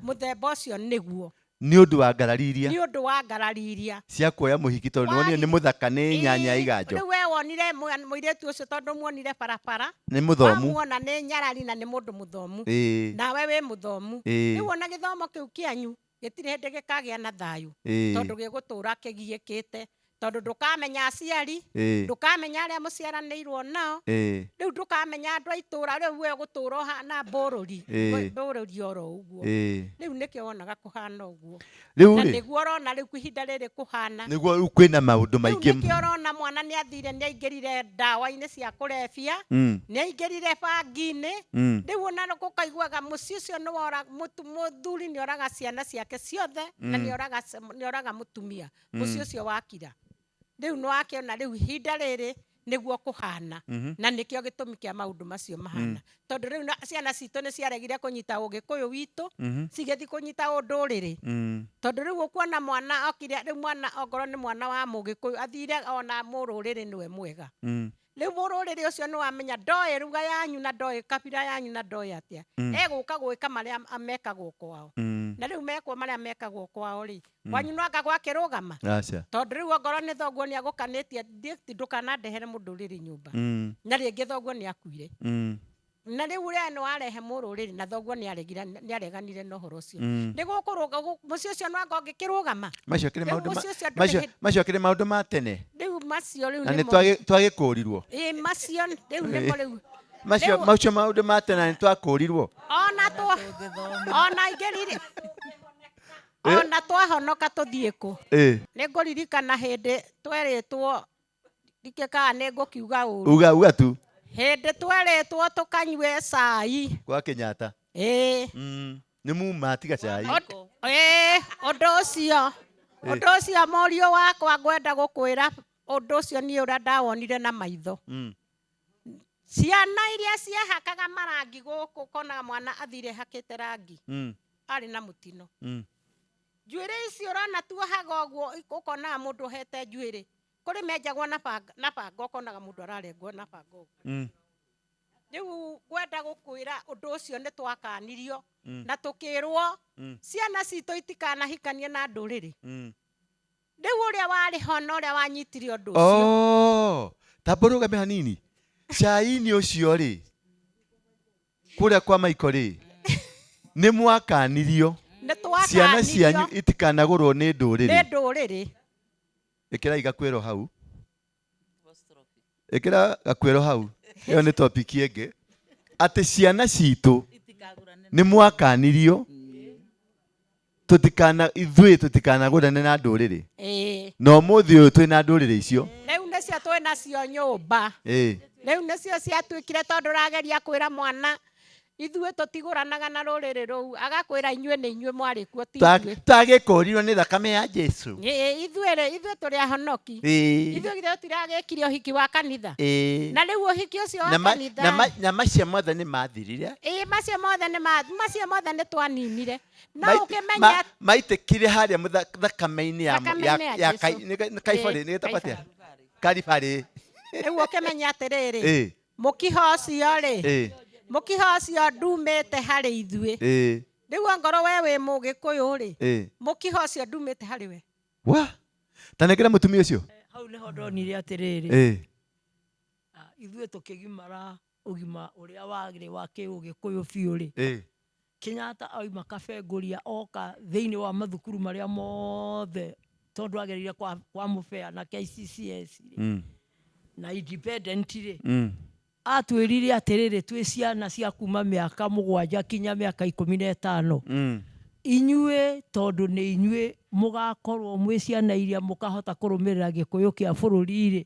Mũthemba ũcio nĩguo. Nĩ ũndũ wa ngarari iria. Nĩ ũndũ wa ngarari iria. Cia kuoya mũhiki tondũ nĩwonire nĩ mũthaka nĩ nyanya iganjo. Rĩu we wonire mũirĩtu ũcio tondũ muonire barabara. Nĩ mũthomu. Wamuona nĩ nyarari na nĩ mũndũ mũthomu. Nawe wĩ mũthomu. Rĩu ona gĩthomo kĩu kĩanyu gĩtirĩ hĩndĩ gĩkagĩa na thayũ. Tondũ gĩgũtũra kĩgiĩkĩte. Tondũ ndũkamenya aciari, ndũkamenya arĩa mũciaranĩirwo nao, rĩu ndũkamenya andũ a itũra, rĩu we ũgũtũra ũhana mbũrũri, mbũrũri oro ũguo. Rĩu nĩkĩo wonaga kũhana ũguo. Rĩu Na rĩ, nĩguo ũrona rĩu ihinda rĩrĩ kũhana. Nĩguo rĩu kwĩna maũndũ Rĩu maingĩ. nĩkĩo ũrona mwana nĩ athire, nĩ aingĩrire ndawa-inĩ cia kũrebia, nĩ aingĩrire bangi-inĩ. Rĩu ona ũkaiguaga mũciĩ ũcio nĩ wora, mũthuri nĩ oraga ciana ciake ciothe, na nĩ oraga mũtumia. Mũciĩ ũcio wakira. Rĩu nĩ wakĩona rĩu ihinda rĩrĩ nĩguo kũhana. Na nĩkĩo gĩtũmi kĩa maũndũ macio mahana. Tondũ rĩu ciana citũ nĩ ciaregire kũnyita ũgĩkũyũ witũ, cigĩthiĩ kũnyita ũndũrĩrĩ. Tondũ rĩu ũkuona mwana okire, rĩu mwana ongorwo nĩ mwana wa mũgĩkũyũ, athire ona mũrũrĩrĩ nĩwe mwega. Rĩu mũrũrĩrĩ ũcio nĩ wamenya ndoĩ ruga yanyu na ndoĩ kabira yanyu na ndoĩ atĩa. Egũka gwĩka marĩa mekagwo kwao. Na rĩu mekwo marĩa mekagwo kwao rĩ, kwanyu no anga gwakĩrũgama? Aca. Tondũ rĩu ongorwo nĩ thoguo nĩ agũkanĩtie, ndũkanandehere mũndũrĩrĩ nyũmba. Na rĩngĩ thoguo nĩ akuire. Na rĩu ũrĩa nĩ warehe mũrũrĩrĩ na thoguo nĩ aregire, nĩ areganire na ũhoro ũcio. Nĩ gũkũrũga, mũciĩ ũcio no anga ũngĩkĩrũgama. Macio akĩrĩ Rĩu maũndũ mũciĩ ũcio ndũrĩ hĩndĩ macio akĩrĩ maũndũ ma tene. Rĩu macio rĩu Na nĩ nĩmo twagĩkũrirwo. Ĩĩ, macio rĩu nĩmo rĩu. Macio, Rĩu macio maũndũ ma tene na nĩ twakũrirwo. Ona twa, ona ingĩriri, ona twahonoka tũthiĩ kũ? Nĩ ngũririkana hĩndĩ twerĩtwo, ndikĩkaga nĩ ngũkiuga ũru. Uga, uga tu. Hĩndĩ twerĩtwo tũkanyue cai. Kwa Kenyatta. Nĩ muma tiga cai. Ũndũ ũcio, ũndũ ũcio mũriũ wakwa ngwenda gũkwĩra ũndũ ũcio niĩ ũrĩa ndawonire na maitho. Ciana iria ciehakaga marangi gũkũ, ũkonaga mwana athire hakĩte rangi. Arĩ na mũtino. Njuĩrĩ ici ũrona tuohaga ũguo, ũkonaga mũndũ ohete njuĩrĩ. Kũrĩ menjagwo na banga, na banga, ũkonaga mũndũ ararengwo na banga ũguo. Rĩu ngwenda gũkwĩra ũndũ ũcio nĩ twakanirio na tũkĩrwo ciana citũ itikanahikanie na ndũrĩrĩ. Rĩu ũrĩa warĩ ho na ũrĩa wanyitire ũndũ ũcio. Oh, ta mbũrũgame hanini. Cai-inĩ ũcio rĩ, kũrĩa kwa Maiko rĩ, nĩ mwakanirio. Nĩ Ciana twakanirio. cianyu itikanagũrwo nĩ ndũrĩrĩ. Nĩ ndũrĩrĩ. Ĩkĩra igakwĩrwo hau. Ĩkĩra gakwĩro hau. Ĩyo nĩ topic ĩngĩ. Atĩ ciana citũ nĩ mwakanirio tũtikana ithuĩ tũtikanagũrane na ndũrĩrĩ. Ĩĩ. Na ũmũthĩ ũyũ twĩ na ndũrĩrĩ icio. Rĩu nĩcio twĩ nacio nyũmba. Ĩĩ. Rĩu nĩcio ciatuĩkire tondũ ũrageria kwĩra mwana ithuĩ tũtigũranaga na rũrĩrĩ rũu, agakwĩra inyuĩ nĩ inyuĩ mwarĩ kuo ti ithuĩ. Twagĩkũrirwo nĩ thakame ya Jesu. Ĩĩ, ithuĩ rĩ, ithuĩ tũrĩ ahonoki. Ĩĩ. Ithuĩ githĩ tũtiragĩkire ũhiki wa kanitha? Ĩĩ. Na rĩu ũhiki ũcio wa Na ma- kanitha na ma- na macio mothe nĩ mathirire. Ĩĩ, macio mothe nĩ ma, macio mothe nĩ twaninire. No Maitĩ- ũkĩmenya ma- maitĩkire harĩa thakame-inĩ ya Thakame-inĩ ya ya Jesu. nĩ Kaibarĩ, Ĩĩ, nĩ gĩtagwo atĩa? Kaibarĩ. Kaibarĩ. Rĩu ũkĩmenya atĩrĩrĩ, Ĩĩ. mũkiha ũcio rĩ, Ĩĩ. mũkiha ũcio ndumĩte harĩ ithuĩ. Ĩĩ. Rĩu ongorwo we wĩ mũgĩkũyũ rĩ, Ĩĩ. mũkiha ũcio ndumĩte harĩ we. Wa? Ta nengera mũtumia ũcio. Hau nĩho ndonire atĩrĩrĩ. Ĩĩ. Ithuĩ tũkĩgimara ũgima ũrĩa warĩ wa kĩũgĩkũyũ biũ rĩ. Ĩĩ. Kenyatta oima Kabengũria oka thĩinĩ wa mathukuru marĩa mothe tondũ agereire kwa Mũbea na KCCS rĩ, na independent rĩ, atwĩrire atĩrĩrĩ, twĩ ciana cia kuma mĩaka mũgwanja kinya mĩaka ikũmi na ĩtano. Inyuĩ tondũ nĩ inyuĩ mũgakorwo mwĩ ciana iria mũkahota kũrũmĩrĩra gĩkũyũ kĩa bũrũri rĩ,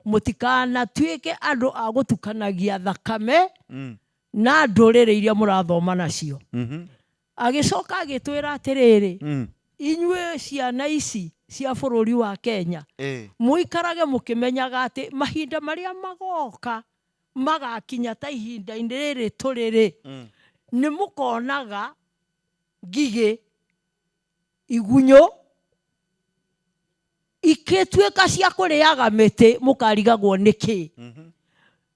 mũtikanatuĩke andũ a gũtukanagia thakame na ndũrĩrĩ iria mũrathoma nacio. Agĩcoka agĩtwĩra atĩrĩrĩ, inyuĩ ciana ici cia bũrũri wa Kenya, mũikarage mũkĩmenyaga atĩ mahinda marĩa magoka magakinya ta ihinda-inĩ rĩrĩ tũrĩ rĩ, nĩ mũkonaga ngigĩ, igunyũ, ikĩtuĩka cia kũrĩaga mĩtĩ, mũkarigagwo nĩkĩ.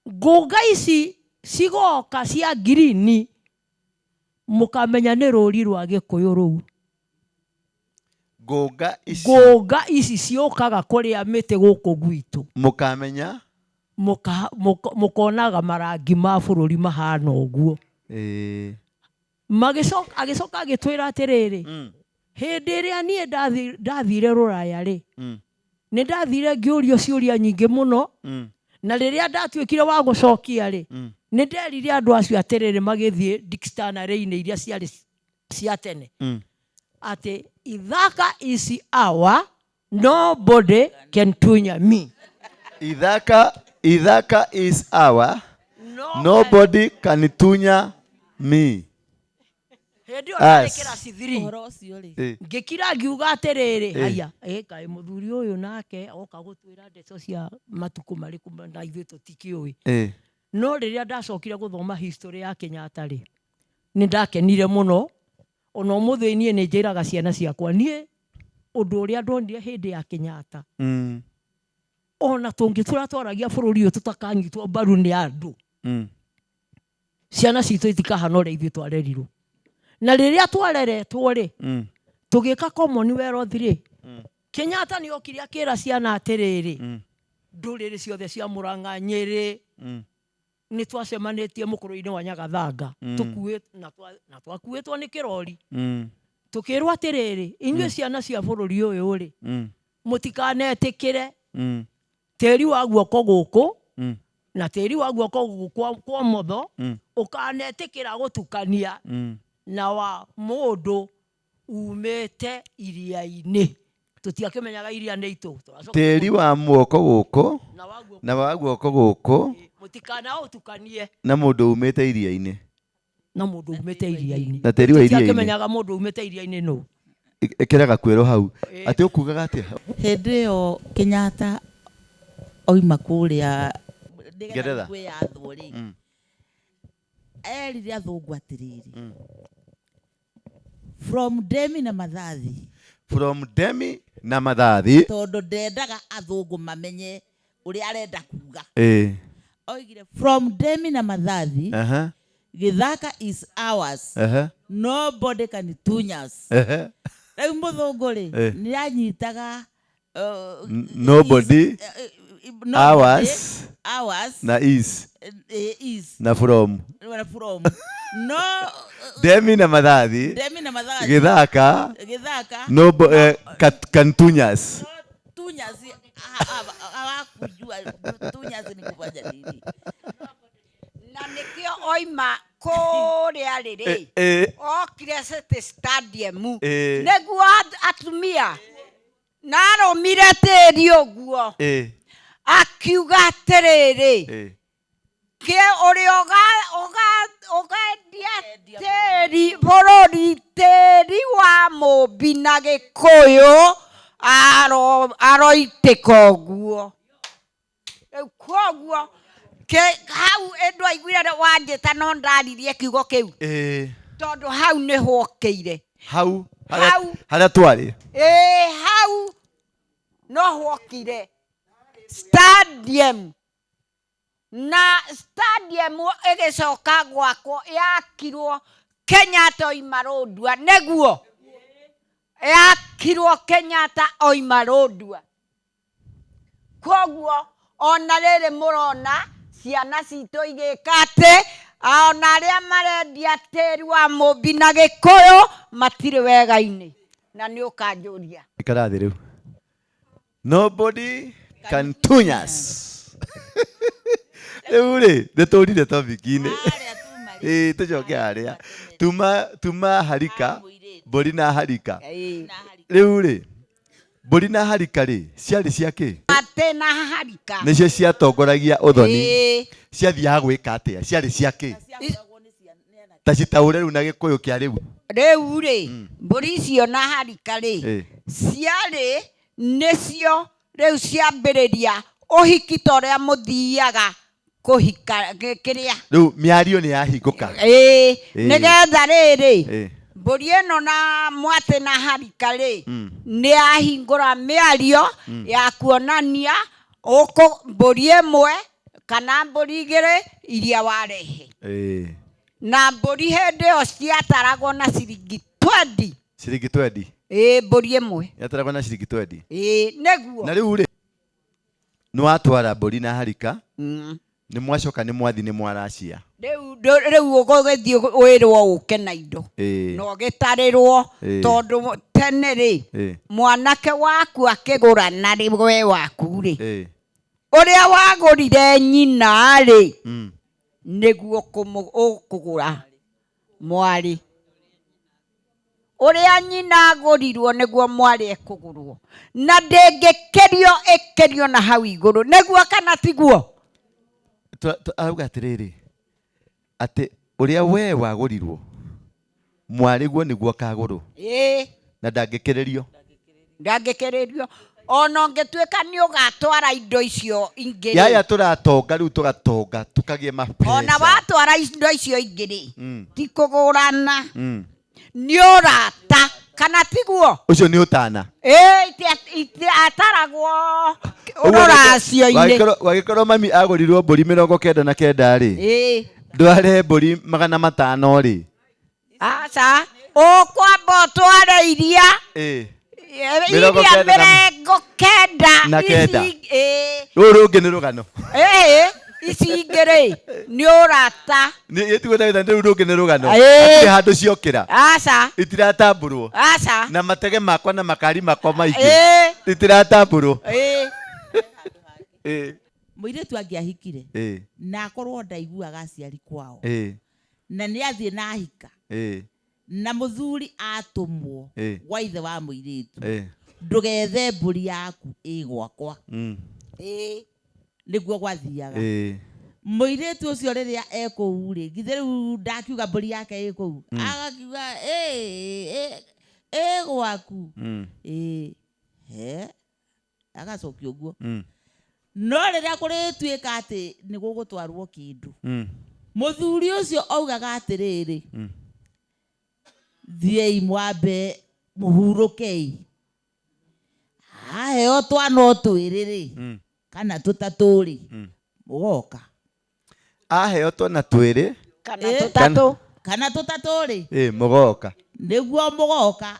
Ngũnga ici cigoka cia ngirini, mũkamenya nĩ rũri rwa Gĩkũyũ rũu. Ngũnga ici. Ngũnga ici ciũkaga kũrĩa mĩtĩ gũkũ gwitũ. Mũkamenya? Mũkonaga marangi ma bũrũri mahana ũguo. Ĩĩ. Agĩcoka agĩtwĩra atĩrĩrĩ, hĩndĩ ĩrĩa niĩ ndathire rũraya rĩ, nĩ ndathire ngĩũrio ciũria nyingĩ mũno, na rĩrĩa ndatuĩkire wa gũcokia rĩ, nĩ nderire andũ acio atĩrĩrĩ magĩthiĩ dictionary-inĩ iria ciarĩ cia tene, atĩ Ithaka is our, nobody can tunya me. Ithaka is our, No nobody can tunya me. Hĩndĩ ĩyo ndarĩ As. kĩraci 3. Ũhoro ũcio rĩ. Ngĩkira ngiuga atĩrĩrĩ, haya, kaĩ mũthuri ũyũ nake oka gũtwĩra ndeto cia matukũ marĩkũ na ithuĩ tũtikĩũĩ. No rĩrĩa ndacokire gũthoma history ya Kenyatta rĩ, nĩ ndakenire mũno. Ona ũmũthĩ niĩ nĩ njĩraga ciana ciakwa, niĩ ũndũ ũrĩa ndonire hĩndĩ ya Kenyatta, ona tũngĩtũra twaragia bũrũri ũyũ tũtakanyitwo mbaru nĩ andũ, ciana citũ itikahana ũrĩa ithuĩ twarerirwo. Na rĩrĩa twareretwo rĩ, tũgĩka Commonwealth rĩ, Kenyatta nĩ okire akĩra ciana atĩrĩrĩ, ndũrĩrĩ ciothe cia Mũrang'a, Nyĩrĩ, nĩ twacemanĩtie mũkũrũ-inĩ wa Nyagathanga, na twakuĩtwo nĩ kĩrori. Tũkĩrwo atĩrĩrĩ, inyuĩ ciana cia bũrũri ũyũ rĩ, mũtikanetĩkĩre tĩri wa guoko gũkũ na tĩri wa guoko gũkũ kwa ũmotho, ũkanetĩkĩra gũtukania na wa mũndũ umĩte iria-inĩ. Tũtiakĩmenyaga iria nĩ itũ. Tũracoka Tĩri wa muoko gũkũ na wa guoko na wa guoko gũkũ mũtikanaũtukanie na mũndũ umĩte iria-inĩ. Na mũndũ umĩte iria-inĩ. Na tĩri wa iria-inĩ. Tũtiakĩmenyaga mũndũ umĩte iria-inĩ nũ. Ĩkĩra gakwĩrwo hau. Atĩ ũkugaga atĩa? Hĩndĩ ĩyo Kenyatta oima kũrĩa nĩgetha Ngeretha. kwĩyathwo rĩ, erire athũngũ atĩrĩrĩ, from Demi na Mathathi. From Demi na Mathathi. Tondũ ndendaga athũngũ mamenye ũrĩa arenda kuga. Oigire from Demi na Mathathi, Githaka is ours. Nobody can tunya us. Rĩu mũthũngũ rĩ, nĩ anyitaga, Nobody is, nobody ours ours na is. Is. Na from. Na from. No, Demi na Mathathi. Demi na Mathathi. Githaka. Githaka. No, kantunyas. No, tunyas. Hawakujua tunyasi ni kufanya nini. Na nĩkĩo oima kũrĩa rĩrĩ okire City Stadium nĩguo atumia na arũmire tĩri ũguo akiuga atĩrĩrĩ kĩ ũrĩa ũgendia tĩri bũrũri tĩri wa mũmbi na gĩkũyũ aroitĩka ũguo. Rĩu koguo hau ndwaiguire wanjĩta no ndaririe kiugo kĩu tondũ hau nĩho okĩire. Hau harĩa twarĩ. Hau no hokire stadium na stadium ĩgĩcoka gwakwo yakirwo Kenyatta oima Rũndua nĩguo yakirwo Kenyatta oima Rũndua. Koguo ona rĩrĩ mũrona ciana citũ igĩka atĩ ona arĩa marendia tĩri wa mũmbi na gĩkũyũ matirĩ wega-inĩ na nĩ ũkanjũria. Ikara thĩ rĩu. Nobody can tune us. Rĩu rĩ nĩ tũrire topic-inĩ. Tũcoke harĩa tuma harika mbũri na harika. Rĩu rĩ mbũri na harika rĩ ciarĩ cia kĩ? Atĩ na harika nĩcio ciatongoragia ũthoni. Ciathiaga gwĩka atĩa? Ciarĩ cia kĩ? Ta citaũre rĩu na gĩkũyũ kĩa rĩu. Rĩu rĩ mbũri icio na harika rĩ ciarĩ nĩcio rĩu ciambĩrĩria ũhiki ta ũrĩa mũthiaga kũhika kĩrĩa. Rĩu mĩario nĩ yahingũka. Nĩgetha rĩrĩ mbũri ĩno na mwatĩ na harika rĩ nĩ yahingũra mĩario ya kuonania ũkũ mbũri ĩmwe kana mbũri igĩrĩ iria warehe. Na mbũri hĩndĩ ĩyo ciataragwo na ciringi 20. Ciringi 20? Mbũri ĩmwe. Yataragwo na ciringi 20? Nĩguo. Na rĩu rĩ nĩ watwara mbũri na harika nĩ mwacoka nĩ mwathi nĩ mwaracia. Rĩu ũgũgĩthiĩ wĩrwo ũke na indo na ũgĩtarĩrwo tondũ tene rĩ mwanake waku akĩgũrana rĩ we waku rĩ ũrĩa wagũrire nyina rĩ nĩguo ũkũgũra mwarĩ. Ũrĩa nyina agũrirwo nĩguo mwarĩ ekũgũrwo na ndĩngĩkĩrio ĩkĩrio na hau igũrũ nĩguo kana tiguo? Arauga atĩrĩrĩ atĩ ũrĩa we wagũrirwo mwarĩ guo nĩguo akagũrwo na ndangĩkĩrĩrio. Ndangĩkĩrĩrio ona ũngĩtuĩka nĩ ũgatwara indo icio ingĩ. Yaya tũratonga rĩu tũgatonga tũkagĩa mbeca. Ona watwara indo icio ingĩ rĩ ti kũgũrana nĩ ũrata kana tiguo? Ũcio nĩ ũtana. Ataragwo rũracio-inĩ. Wagĩkorwo mami agũrirwo mbũri 99 rĩ ndware mbũri 500 rĩ. Aca ũkwamba ũtware iria iria 99. Rũrũ rũngĩ nĩ rũgano. Ici ingĩ rĩ nĩ ũrata. Rĩu rũngĩ nĩ rũgano. Hatirĩ handũ ciokĩra. Aca. Itiratambũrwo. Aca. Na matege makwa na makari makwa maingĩ. Itiratambũrwo. Mũirĩtu angĩahikire na akorwo ndaiguaga aciari kwao na nĩ athiĩ na ahika na mũthuri atũmwo gwa ithe wa mũirĩtu ndũgethe mbũri yaku ĩ gwakwa. Nĩguo gwathiaga. Mũirĩtu ũcio rĩrĩa ekũu rĩ githĩ rĩu ndakiuga mbũri yake ĩ kũu agakiuga ĩ gwaku he agacokia ũguo. No rĩrĩa kũrĩtuĩka atĩ nĩ gũgũtwarwo kĩndũ mũthuri ũcio augaga atĩrĩrĩ thiĩi mwambe mũhurũkei aheo twana o twĩrĩ rĩ kana tũtatũ rĩ mũgoka. Aheo twana twĩrĩ kana tũtatũ kana tũtatũ rĩ mũgoka nĩguo mũgoka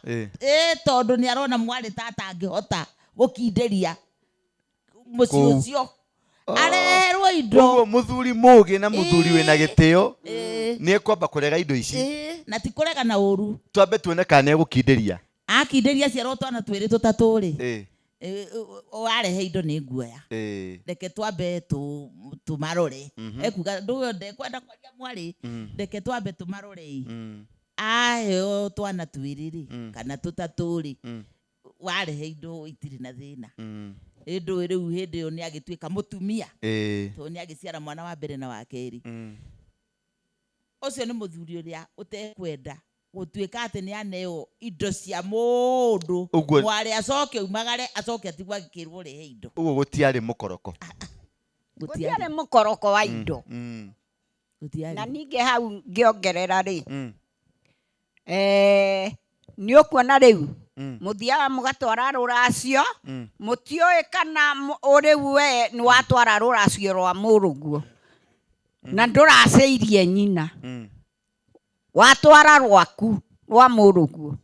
tondũ nĩ arona mwarĩ ta atangĩhota gũkindĩria mũciĩ ũcio areherwo indo. Ũguo mũthuri mũgĩ na mũthuri wĩna gĩtĩo nĩ ekwamba kũrega indo ici na ti kũrega na ũru. Twambe tuone kana nĩ egũkindĩria. Akindĩria ciarwo twana twĩrĩ tũtatũ rĩ Warehe indo nĩ nguoya. Reke twambe tũmarore. Ekuga ndũyo ndekwenda kwaria mwarĩ, reke twambe tũmarore ĩ. Aheo twana twĩrĩ rĩ, kana tũtatũ rĩ, warehe indo itirĩ na thĩna. Ĩndũ rĩu hĩndĩ ĩyo nĩ agĩtuĩka mũtumia, tondũ nĩ agĩciara mwana wa mbere na wa kerĩ. Ũcio nĩ mũthuri ũrĩa ũtekwenda gũtuĩka atĩ nĩ aneo indo cia mũndũ, mwarĩ acoke umagare, acoke atigwo agĩkĩrwo rehe indo. Ũguo gũtiarĩ mũkoroko. Gũtiarĩ mũkoroko wa indo. Na ningĩ hau ngĩongerera rĩ, nĩ ũkuona rĩu mũthiaga mũgatwara rũracio, mũtiũĩ kana rĩu we nĩ watwara rũracio rwa mũrũguo na ndũracĩirie nyina, watwara rwaku rwa mũrũguo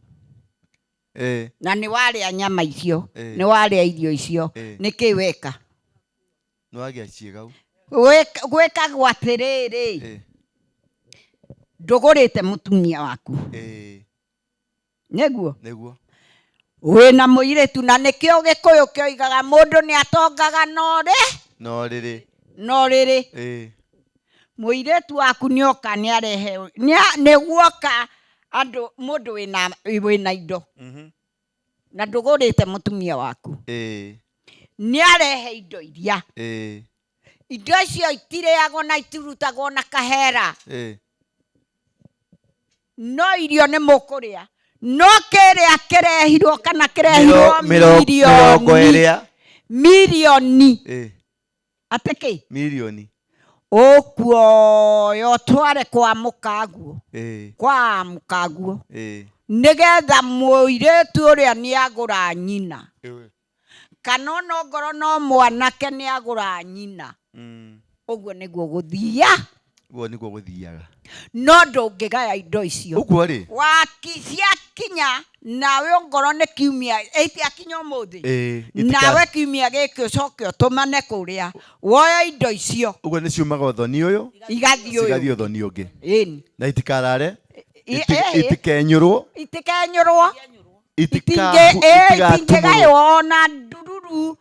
na nĩ warĩa nyama icio, nĩ warĩa irio icio, nĩkĩ weka? Nĩ wagĩa ciĩgau. Gwĩkagwo atĩrĩrĩ, ndũgũrĩte mũtumia waku, nĩguo? Nĩguo. Wĩna mũirĩtu, na nĩkĩo Gĩkũyũ kĩoigaga mũndũ nĩ atongaga norĩ no rĩrĩ, no rĩrĩ. Mũirĩtu waku nĩoka nĩarehe, nĩguoka andũ mũndũ wĩna indo, na ndũgũrĩte mũtumia waku, nĩarehe indo iria, indo icio itirĩagwo na itirutagwo na kahera, no irio nĩ mũkũrĩa, no kĩrĩa kĩrehirwo kana kĩrehirwo mĩrongo ĩrĩa mirioni atĩ kĩ? Mirioni. Ũkuoya ũtware kwa mũkaguo, kwa mũkaguo, nĩgetha mũirĩtu ũrĩa nĩagũra nyina, kana ona ongorwo no mwanake nĩagũra nyina. Ũguo nĩguo gũthia. Ũguo nĩguo gũthiaga. No ndũngĩgaya indo icio. Ũguo rĩ? Waki ciakinya nawe ongorwo nĩ kiumia, itiakinya ũmũthĩ. Nawe kiumia gĩkĩ ũcoke ũtũmane kũrĩa woya indo icio. Ũguo nĩ ciumaga ũthoni ũyũ, igathiĩ ũyũ, cigathiĩ ũthoni ũngĩ. Na itikarare, itikenyũrwo. Itikenyũrwo. Itingĩgaywo ona ndururu.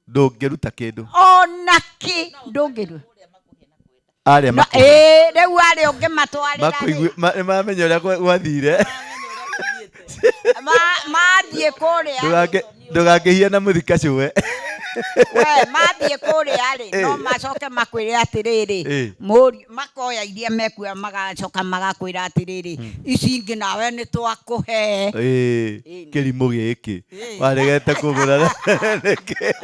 Ndũngĩruta kĩndũ. Ona kĩ ndũngĩruta. Arĩa makũhe. Rĩu arĩa ũngĩmatwarĩra rĩ. Nĩ mamenya ũrĩa gwathire. Mathiĩ kũrĩa. Ndũgakĩhia na mũthikacũwe. We, mathiĩ kũrĩa rĩ, no macoke makwĩre atĩrĩrĩ, makoya iria mekuoya, magacoka magakwĩra atĩrĩrĩ, ici ingĩ nawe nĩ twakũhe. Kĩrimũ gĩkĩ. Waregete kũgũra nĩkĩ?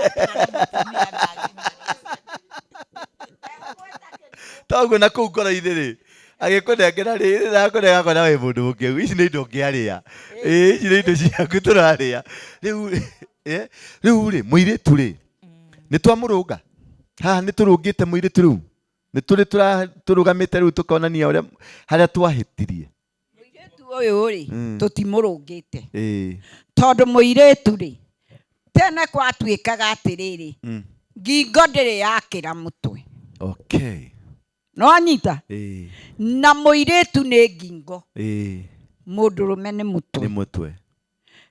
Toguo na kũu ngoro-inĩ rĩ, agĩkũnengera rĩ, nakũnengera akona wĩ mũndũ mũkĩgu, ici nĩ indo ũngĩarĩa. Ici nĩ indo ciaku tũrarĩa. Rĩu rĩu rĩ, mũirĩtu rĩ, nĩ twamũrũnga? Haha nĩ tũrũngĩte mũirĩtu rĩu? Nĩ tũrĩ tũrũgamĩte rĩu tũkonania ũrĩa harĩa twahĩtirie? Mũirĩtu ũyũ rĩ, tũtimũrũngĩte. Tondũ mũirĩtu rĩ, tene gwatuĩkaga atĩrĩrĩ, ngingo ndĩrĩ yakĩra mũtwe. No anyita? Na mũirĩtu nĩ ngingo. Mũndũrũme nĩ mũtwe. Nĩ mũtwe.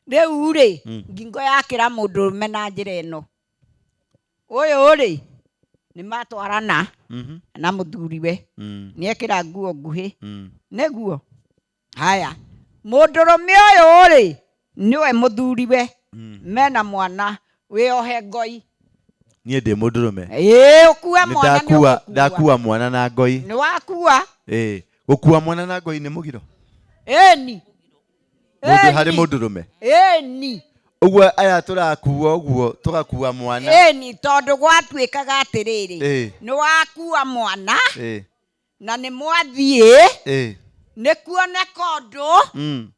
Rĩu rĩ, ngingo yakĩra mũndũrũme na njĩra ĩno. Ũyũ rĩ, nĩ matwarana na mũthuriwe. Nĩekĩra nguo nguhĩ. Nĩguo? Haya. Mũndũrũme ũyũ rĩ, nĩwe mũthuriwe. Mena mwana wĩohe ngoi. Niĩ ndĩ mũndũrũme. Ũkue mwana nĩ ũgũkua. Ndakua mwana na ngoi. Nĩ wakua. Gũkua mwana na ngoi nĩ mũgiro? Ĩni. Mũndũ harĩ mũndũrũme? Ĩni. Ũguo aya tũrakua ũguo, tũgakua mwana. Ĩni, tondũ gwatuĩkaga atĩrĩrĩ, nĩ wakua mwana, na nĩ mwathiĩ, nĩ kuoneka ũndũ,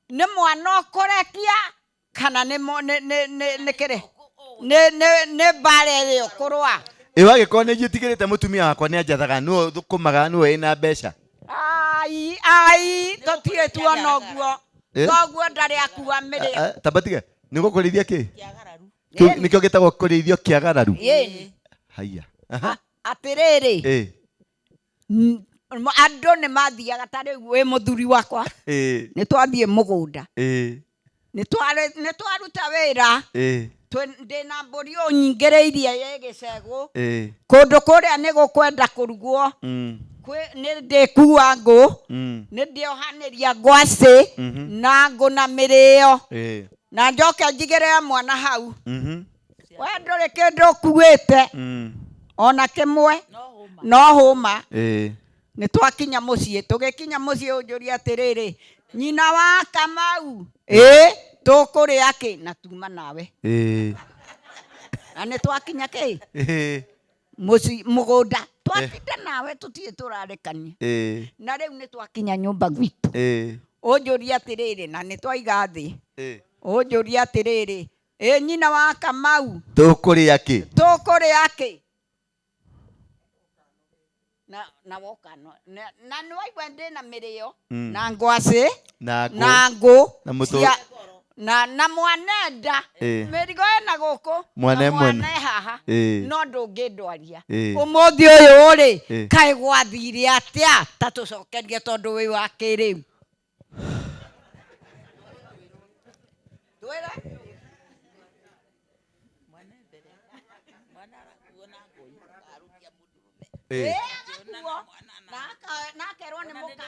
nĩ mwana ũkũrekia, kana nĩ kĩrĩ? Nĩ mbara ĩrĩa ũkũrũa. Wagĩkorwo nĩ njĩtigĩrĩte mũtumia wakwa nĩ anjathaga, nĩwe ũthũkũmaga, nĩwe wĩna mbeca. Ai, ai, tũtirĩ tuona ũguo. Toguo ndarĩ akua mĩrĩo. Tambatige, nĩ gũkũrĩithia kĩ? Nĩkĩo gĩtagwo kũrĩithio kĩagararu. Haiya. Atĩrĩrĩ, andũ nĩ mathiaga ta rĩu wĩ mũthuri wakwa, nĩ twathiĩ mũgũnda. Nĩ twaruta wĩra. Ĩĩ. Ndĩna mbũri ũũ nyingĩrĩirie ĩ gĩcegũ. Ĩĩ. Kũndũ kũrĩa nĩ gũkwenda kũrugwo. Nĩ ndĩkua ngũ. Nĩ ndĩohanĩria ngwacĩ na ngũ na mĩrĩo. Ĩĩ. Na njoke njigĩrĩre mwana hau. We ndũrĩ kĩndũ ũkuĩte. Ona kĩmwe. No hũma. Ĩĩ. Nĩ twakinya mũciĩ, tũgĩkinya mũciĩ ũnjũrie atĩrĩrĩ, nyina wa Kamau, ĩĩ, tũkũrĩa kĩ? Na tuma nawe. Ĩĩ. Na nĩ twakinya kĩ? Ĩĩ. Mũciĩ, mũgũnda. Twatinda nawe tũtirĩ tũrarekania. Ĩĩ. Na rĩu nĩ twakinya nyũmba gwitũ. Ĩĩ. Ũnjũrie atĩrĩrĩ, na nĩ twaiga thĩ. Ĩĩ. Ũnjũrie atĩrĩrĩ, ĩ nyina wa Kamau. Tũkũrĩa kĩ? Tũkũrĩa kĩ? Na, na woka no, na, na nĩ waigua ndĩna mĩrĩo, na ngwacĩ, Na ngũ. na ngũ Na mũtũ- cia, na, na mwanenda. Ĩĩ. Mĩrigo ĩna gũkũ, Mwana na e mwena. mwana e haha. Ĩĩ. No ndũngĩndwaria. Ĩĩ. Ũmũthĩ ũyũ rĩ, Ĩĩ. kaĩ gwathire atĩa? Ta tũcokerie tondũ wĩ wa kĩrĩu. Twĩre. Ĩĩ. Ĩĩ, agakuo. Na akerwo nĩ mũka,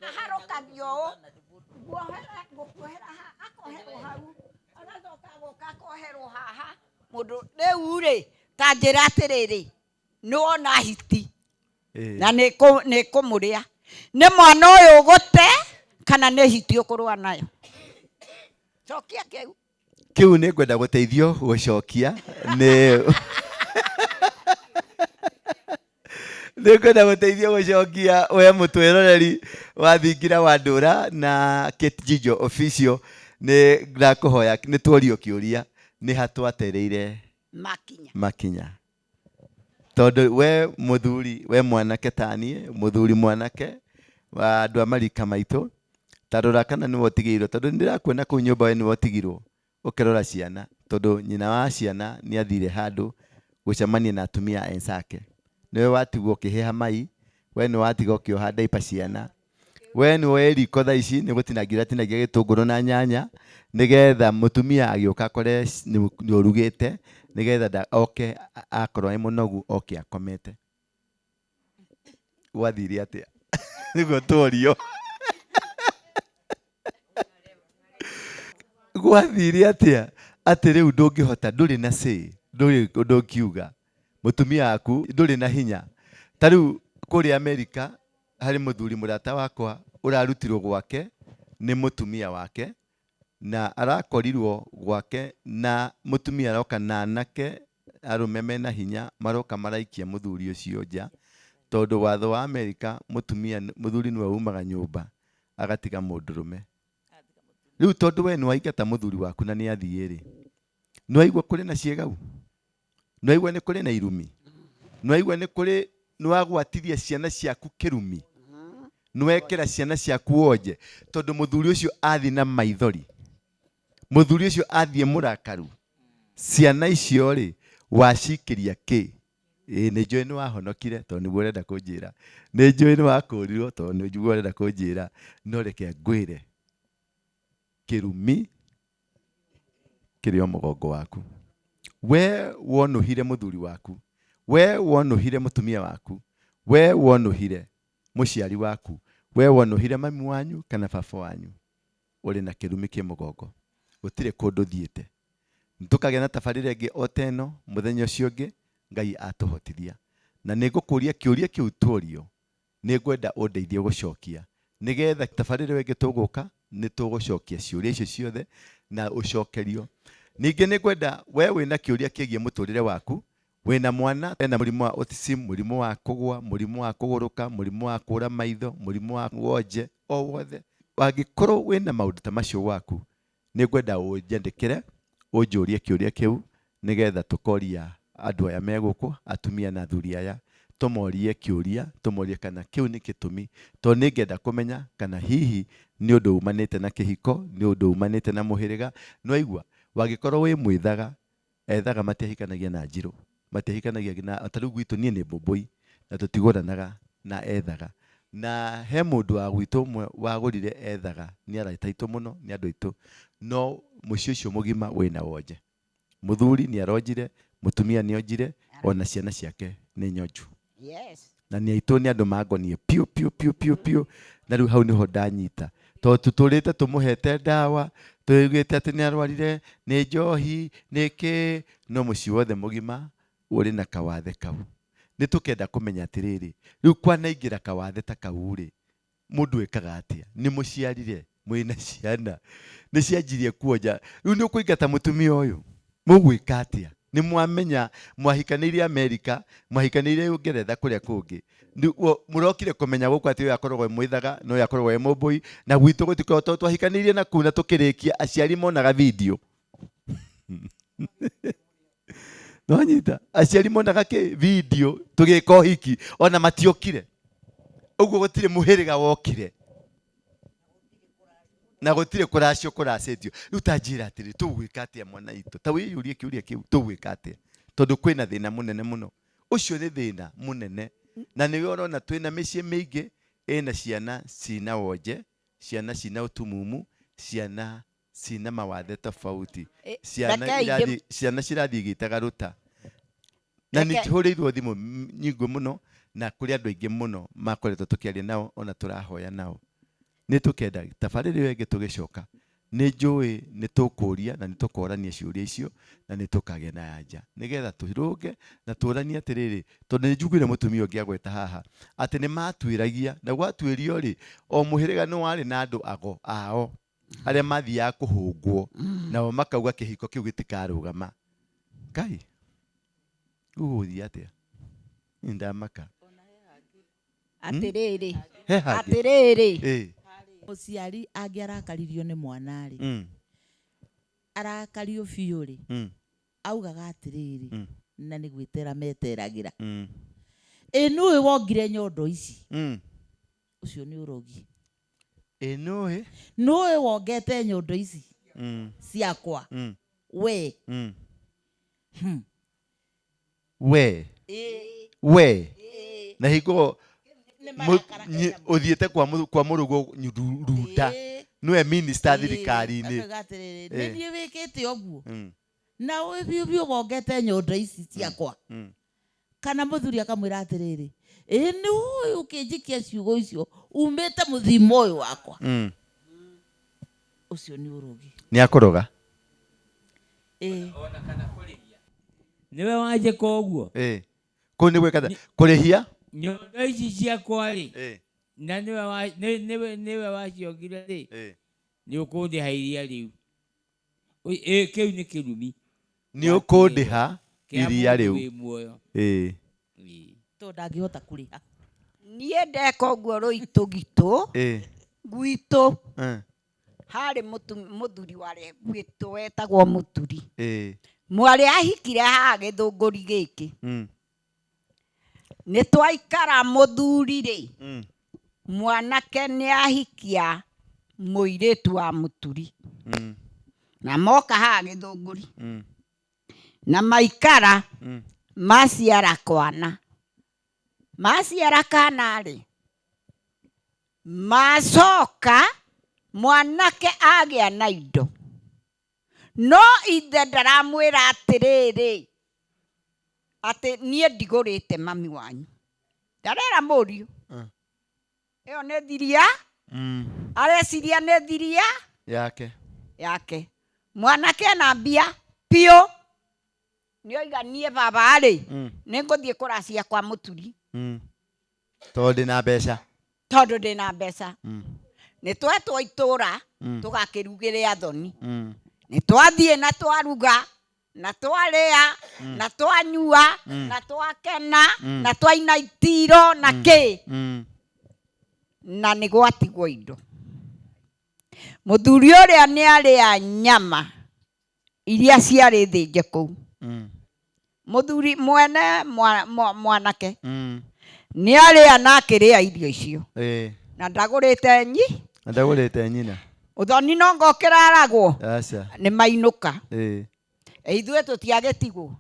aharũkagio ũũ. Nguohera, ngũkuohera haha, akoherwo hau. Agacoka agoka akoherwo haha. Mũndũ, rĩu rĩ, ta njĩra atĩrĩrĩ, nĩ wona hiti. Ĩĩ. Na nĩ kũmũrĩa. Nĩ mwana ũyũ ũgũte, kana nĩ hiti ũkũrũa nayo? Cokia kĩu. Kĩu nĩ ngwenda gũteithio gũcokia. Nĩ nĩ ngwenda gũteithio gũcokia we mũtwĩroreri wa Thingira wa Ndũra na Kate Njijo Official. Nĩ ndakũhoya nĩ tuorio kĩũria nĩ ha twatereire makinya. Makinya. Tondũ we mũthuri, we mwanake ta niĩ, mũthuri mwanake wa andũ a marika maitũ, ta rora kana nĩwe ũtigĩirwo, tondũ nĩ ndĩrakuona kũu nyũmba we nĩwe ũtigirwo ũkĩrora ciana, tondũ nyina wa ciana nĩ athire handũ gũcemania na atumia ensake. Nĩwe watigwo ũkĩheha mai, we nĩwe watigwo ũkĩoha diaper ciana, we nĩwe wĩ riko thaa ici nĩ gũtinangia ũratinangia gĩtũngũrũ na nyanya, nĩgetha mũtumia agĩũka akore nĩ ũrugĩte, nĩgetha oke akorwo e mũnogu oke akomete. Gwathire atĩa? Nĩguo tuorio. Gwathire atĩa? Atĩ rĩu ndũngĩhota, ndũrĩ na say, ndũrĩ ũndũ ũngiuga. Mũtumia waku ndũrĩ na hinya. Ta rĩu kũrĩa Amerika harĩ mũthuri mũrata wakwa ũrarutirwo gwake nĩ mũtumia wake, na arakorirwo gwake na mũtumia aroka na anake arũme mena hinya maroka maraikia mũthuri ũcio nja, tondũ watho wa Amerika mũtumia mũthuri nĩwe umaga nyũmba agatiga mũndũrũme. Rĩu tondũ we nĩwaingata mũthuri waku na nĩathiĩ rĩ, nĩwaigua kũrĩ na ciĩgau? Nĩwaigua nĩ kũrĩ na irumi? Nĩwaigua nĩ kũrĩ, nĩwagwatithia ciana ciaku kĩrumi? Nĩwekĩra ciana ciaku wonje? Tondũ mũthuri ũcio athiĩ na maithori, mũthuri ũcio athiĩ mũrakaru, ciana icio rĩ, wacikĩria kĩ? Ĩĩ, nĩ njũĩ nĩ wahonokire tondũ nĩguo ũrenda kũnjĩra. Nĩ njũĩ nĩ wakũrirwo tondũ nĩguo ũrenda kũnjĩra. No reke ngwĩre, kĩrumi kĩrĩ o mũgongo waku. We wonũhire mũthuri waku, we wonũhire mũtumia waku, we wonũhire mũciari waku, we wonũhire mami wanyu kana baba wanyu, ũrĩ na kĩrumi kĩ mũgongo. Gũtirĩ kũndũ thiĩte. Tũkagĩa na tabarĩra ĩngĩ o ta ĩno mũthenya ũcio ũngĩ, Ngai atũhotithia. Na nĩ ngũkũria kĩũria kĩu tuorio, nĩ ngwenda ũndeithie gũcokia, nĩgetha tabarĩra ĩyo ĩngĩ tũgũka nĩ tũgũcokia ciũria icio ciothe na ũcokerio. Ningĩ nĩ ngwenda we wĩna kĩũria kĩgiĩ mũtũrĩre waku, wĩna mwana ena mũrimũ wa autism, mũrimũ wa kũgũa, mũrimũ wa kũgũrũka, mũrimũ wa kũra maitho, mũrimũ wa wonje o wothe. Angĩkorwo wĩna maũndũ ta macio gwaku, nĩ ngwenda ũnjandĩkĩre, ũnjũrie kĩũria kĩu, nĩgetha tũkoria andũ aya me gũkũ, atumia na athuri aya, tũmorie kĩũria, tũmorie kana kĩu nĩ gĩtũmi, tondũ nĩ ngenda kũmenya kana hihi nĩ ũndũ umanĩte na kĩhiko, nĩ ũndũ umanĩte na mũhĩrĩga. Nĩwaigua, wangĩkorwo wĩ mwĩthaga, ethaga matiahikanagia na njirũ, matiahikanagia na, ta rĩu gwitũ niĩ nĩ mbũmbũi, na tũtigũranaga na ethaga. Na he mũndũ wa gwitũ ũmwe wagũrire ethaga, nĩ arata aitũ mũno, nĩ andũ aitũ, no mũciĩ ũcio mũgima wĩna wonje. Mũthuri nĩ aronjire, mũtumia nĩ onjire, ona ciana ciake nĩ nyonju. Yes. Na nĩ aitũ nĩ andũ mangonie piũ piũ piũ piũ piũ, na rĩu hau nĩho ndanyita. Tondũ tũtũrĩte tũmũhete ndawa, tũiguĩte atĩ nĩ arwarire, nĩ njohi, nĩ kĩ, no mũciĩ wothe mũgima ũrĩ na kawathe kau. Nĩ tũkenda kũmenya atĩrĩrĩ, rĩu kwanaingĩra kawathe ta kau rĩ, mũndũ ekaga atĩa? Nĩ mũciarire, mwĩna ciana, nĩ cianjirie kuonja, rĩu nĩ ũkũingata mũtumia ũyũ, mũgwĩka atĩa? Nĩ mwamenya mwahikanĩire Amerika, mwahikanĩire Ngeretha kũrĩa kũngĩ, mũrokire kũmenya gũkũ atĩ ũyũ akoragwo e mwĩthaga na ũyũ akoragwo e mũmbũi, na gwitũ gũtikoragwo, tondũ twahikanĩirie na kũu na tũkĩrĩkia, aciari monaga video. Nwanyita aciari monaga kĩ video tũgĩka ũhiki, ona matiokire ũguo, gũtirĩ mũhĩrĩga wokire na gũtirĩ kũracio kũracĩtio. Rĩu ta njĩra atĩrĩ, tũgwĩka atĩa mwana witũ? Ta wĩyũrie kĩũria kĩu, tũgwĩka atĩa? Tondũ kwĩna thĩna mũnene mũno. Ũcio nĩ thĩna mũnene, na nĩwe ũrona twĩna mĩciĩ mĩingĩ ĩna ciana cina wonje, ciana cina ũtumumu, ciana cina mawathe tofauti, ciana Rekei ciana cirathiĩ igĩtaga rũta. Na nĩ hũrĩirwo thimũ nyingĩ mũno, na kũrĩ andũ aingĩ mũno makoretwo tũkĩaria nao, ona tũrahoya nao. Nĩ tũkenda tabarĩra ĩyo ĩngĩ tũgĩcoka, nĩ njũĩ nĩ tũkũria na nĩ tũkorania ciũria icio, na nĩ tũkagĩa na anja, nĩgetha tũrũnge na tũranie atĩrĩrĩ, tondũ nĩ njiguire mũtumia ũngĩ agweta haha atĩ nĩ matuĩragia, na gwatuĩrio rĩ, o mũhĩrĩga nĩ warĩ na andũ ago ao arĩa mathiaga kũhũngwo, nao makauga kĩhiko kĩu gĩtikarũgama. Ngai, gũgũthiĩ atĩa? Niĩ ndamaka. Atĩrĩrĩ, He hangĩ? Atĩrĩrĩ. Mũciari angĩarakaririo nĩ mwana rĩ, arakario biũ rĩ, augaga atĩrĩrĩ, na nĩ gwĩtera meteragĩra. Ĩ nũĩ wongire nyondo ici? Ũcio nĩ ũrogi. Ĩ nũĩ? Nũĩ wongete nyondo ici ciakwa? We. We. We. Na hingo ũthiĩte kwa mũrũguo Runda. Nĩwe minister thirikari-inĩ. Akauga atĩrĩrĩ, nĩ niĩ wĩkĩte ũguo. Na ũĩ biũ biũ wongete nyondo ici ciakwa. Kana mũthuri akamwĩra atĩrĩrĩ, ĩ nĩ ũĩ ũkĩnjikia ciugo icio umĩte mũthimo ũyũ wakwa. Ũcio nĩ ũrogi. Nĩ akũroga. Ona kana kũrĩhia. Nĩwe wanjĩka ũguo. Kũu nĩ gwĩka atĩa? Kũrĩhia? Nyondo ici ciakwa rĩ, na nĩwe waciongire rĩ, nĩ ũkũndĩha iria rĩu. Kĩu nĩ kĩrumi. Nĩ ũkũndĩha Kĩa iria mũndũ rĩu. wĩ muoyo. Tondũ ndangĩhota kũrĩha. Niĩ ndeka ũguo rũitũ gitũ, gwitũ, harĩ mũthuri warĩ gwitũ wetagwo Mũturi. Mwarĩ ahikire haha gĩthũngũri gĩkĩ. Nĩ twaikara mũthuri rĩ, mwanake nĩ ahikia mũirĩtu wa Mũturi. Na moka haha gĩthũngũri. Na maikara, maciara kwana. Maciara kana rĩ, macoka mwanake agĩa na indo. No ithe ndaramwĩra atĩrĩrĩ, atĩ niĩ ndigũrĩte mami wanyu. Ndarera mũriũ. Ĩyo nĩ thiria. Areciria nĩ thiria yake. Yake. Mwanake ena mbia piũ. Nĩoiga niĩ baba rĩ, nĩ ngũthiĩ kũracia kwa Mũturi. Tondũ ndĩna mbeca. Tondũ ndĩna mbeca. Nĩ twetwo itũra, tũgakĩrugĩre athoni. Nĩ twathiĩ na twaruga, na twarĩa, na twanyua, na twakena, na twaina itiro, na kĩ. Na nĩ gwatigwo indo. Mũthuri ũrĩa nĩ arĩa nyama iria ciarĩ thĩnje kũu. Mũthuri mwene mwanake nĩ arĩa na akĩrĩa irio icio. Na ndagũrĩte nyi. Na ndagũrĩte nyina. Ũthoni no ngo kĩraragwo. Aca. Nĩ mainũka. Ithuĩ tũtiagĩtigwo.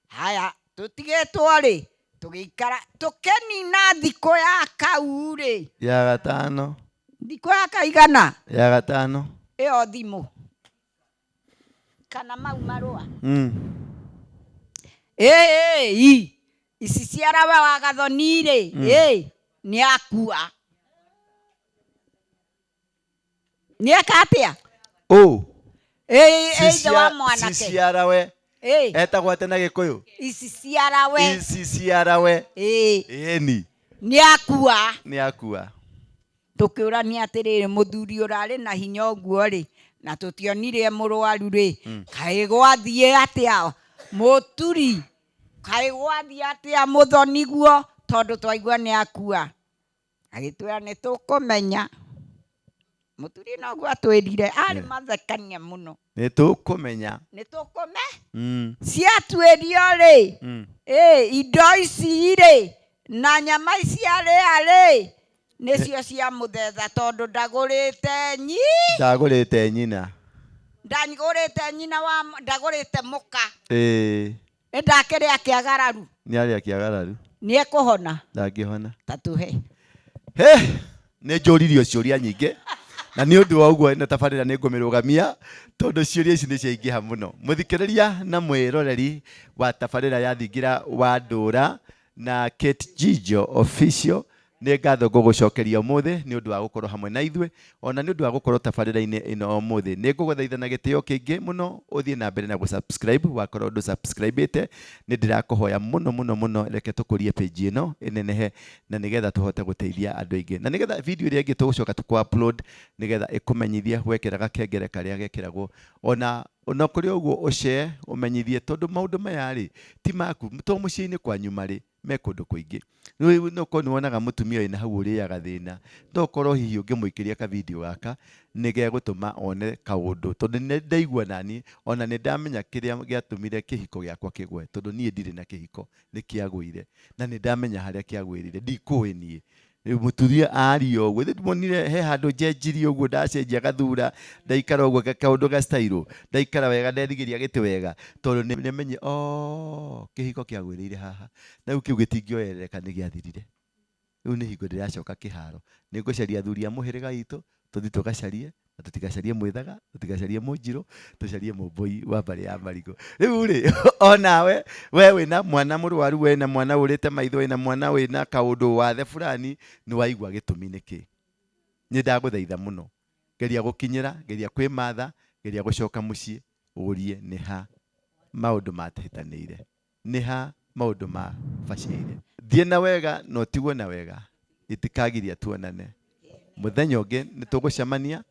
Haya, tũtigĩtwo rĩ, Tũgĩikara tũkĩnina thikũ ya kau rĩ. Ya gatano. Thikũ ya kaigana. Ya gatano. Ĩyo thimũ. Kana mau marũa. Ĩĩ ici ciarawe wa gathoni rĩ, ĩ nĩ akua. Nĩ eka atĩa? Ũ. Ĩ ithe wa mwanake. Ciciarawe. Ĩ. Etagwo atĩa na Gĩkũyũ? Ici ciarawe. Ici ciarawe. Ĩ. Ĩni. Nĩ akua. Nĩ akua. Tũkĩũrania atĩrĩrĩ, mũthuri ũrarĩ na hinya ũguo rĩ, na tũtionire e mũrwaru rĩ, kaĩ gwathiĩ atĩa? Mũturi, kaĩ gwathiĩ atĩa mũthoni guo, tondũ twaigua nĩ akua. Agĩtwĩra nĩ tũkũmenya. Mũturi noguo atwĩrire, arĩ mathekania mũno. Nĩ tũkũmenya. Nĩ tũkũme? Ciatuĩrio rĩ, ĩ indo ici rĩ, na nyama ici arĩa rĩ, nĩcio cia mũthetha tondũ ndagũrĩte nyi. Ndagũrĩte nyina. Ndagũrĩte nyina wa, ndagũrĩte mũka. Ĩ. Nĩ ndakĩrĩ akĩagararu. Nĩ arĩ akĩagararu. Nĩ ekũhona. Ndangĩhona. Ta tũhe. He, nĩ njũririo ciũria nyingĩ. Na nĩ ũndũ wa ũguo ĩno tabarĩra nĩ ngũmĩrũgamia tondũ ciũria ici nĩ ciaingĩha mũno. Mũthikĩrĩria na mwĩroreri wa tabarĩra ya Thingira wa Ndũra na Kate Jijo Official, nĩ ngatho ngũgũcokeria ũmũthĩ nĩ ũndũ wa gũkorwo hamwe na ithuĩ, ona nĩ ũndũ wa gũkorwo tabarĩra-inĩ ĩno ũmũthĩ. Nĩ ngũgũthaitha na gĩtĩo kĩingĩ mũno ũthiĩ na mbere na gũ-subscribe. Wakorwo ndũ-subscribe-ĩte, nĩ ndĩrakũhoya mũno mũno mũno, reke tũkũrie page ĩno ĩnenehe na nĩgetha tũhote gũteithia andũ aingĩ, na nĩgetha video ĩrĩa ĩngĩ tũgũcoka tũkũ-upload nĩgetha ĩkũmenyithie wekĩra gakengere karĩa gekĩragwo, ona ona kũrĩ ũguo ũshare ũmenyithie, tondũ maũndũ maya rĩ ti maku, to mũciĩ-inĩ kwanyu marĩ me kũndũ kũingĩ. Rĩu no ũkorwo nĩ wonaga mũtumia wĩna hau ũrĩaga thĩna, no ũkorwo hihi ũngĩmũikĩria ka video gaka nĩ gegũtũma one kaũndũ, tondũ nĩ ndaigua nani ona nĩ ndamenya kĩrĩa gĩatũmire kĩhiko gĩakwa kĩgwe, tondũ niĩ ndirĩ na kĩhiko, nĩ kĩagũire na nĩ ndamenya harĩa kĩagwĩrire, ndikũĩ niĩ. Rĩu mũtumia aria ũguo, ithe ndĩmuonire he handũ njenjirie ũguo, ndacenjia gathura, ndaikara ũguo kaũndũ ga style, ndaikara wega, nderigĩria gĩtĩ wega, tondũ nĩ menye, oh, kĩhiko kĩagwĩrĩire haha. Na rĩu kĩu gĩtingĩoerereka, nĩ gĩathirire. Rĩu nĩ hingo ndĩracoka kĩharo, nĩ ngũcaria athuri a mũhĩrĩga witũ, tũthiĩ tũgacarie, na tũtigacarie mwĩthaga, tũtigacarie mũnjirũ, tũcarie mũmbũi wa mbarĩ ya marigũ. Rĩu rĩ, onawe, we wĩna mwana mũrwaru, wĩna mwana ũrĩte maitho, wĩna mwana wĩna kaũndũ wathe fulani, nĩ waigua gĩtũmi nĩkĩ? Nĩ ndagũthaitha mũno. Geria gũkinyĩra, geria kwĩmatha, geria gũcoka mũciĩ, ũrie nĩ ha maũndũ matahĩtanĩire, nĩ ha maũndũ mabacĩire. Thiĩ na wega na ũtigwo na wega, itikagiria tuonane. Mũthenya ũngĩ nĩ tũgũcemania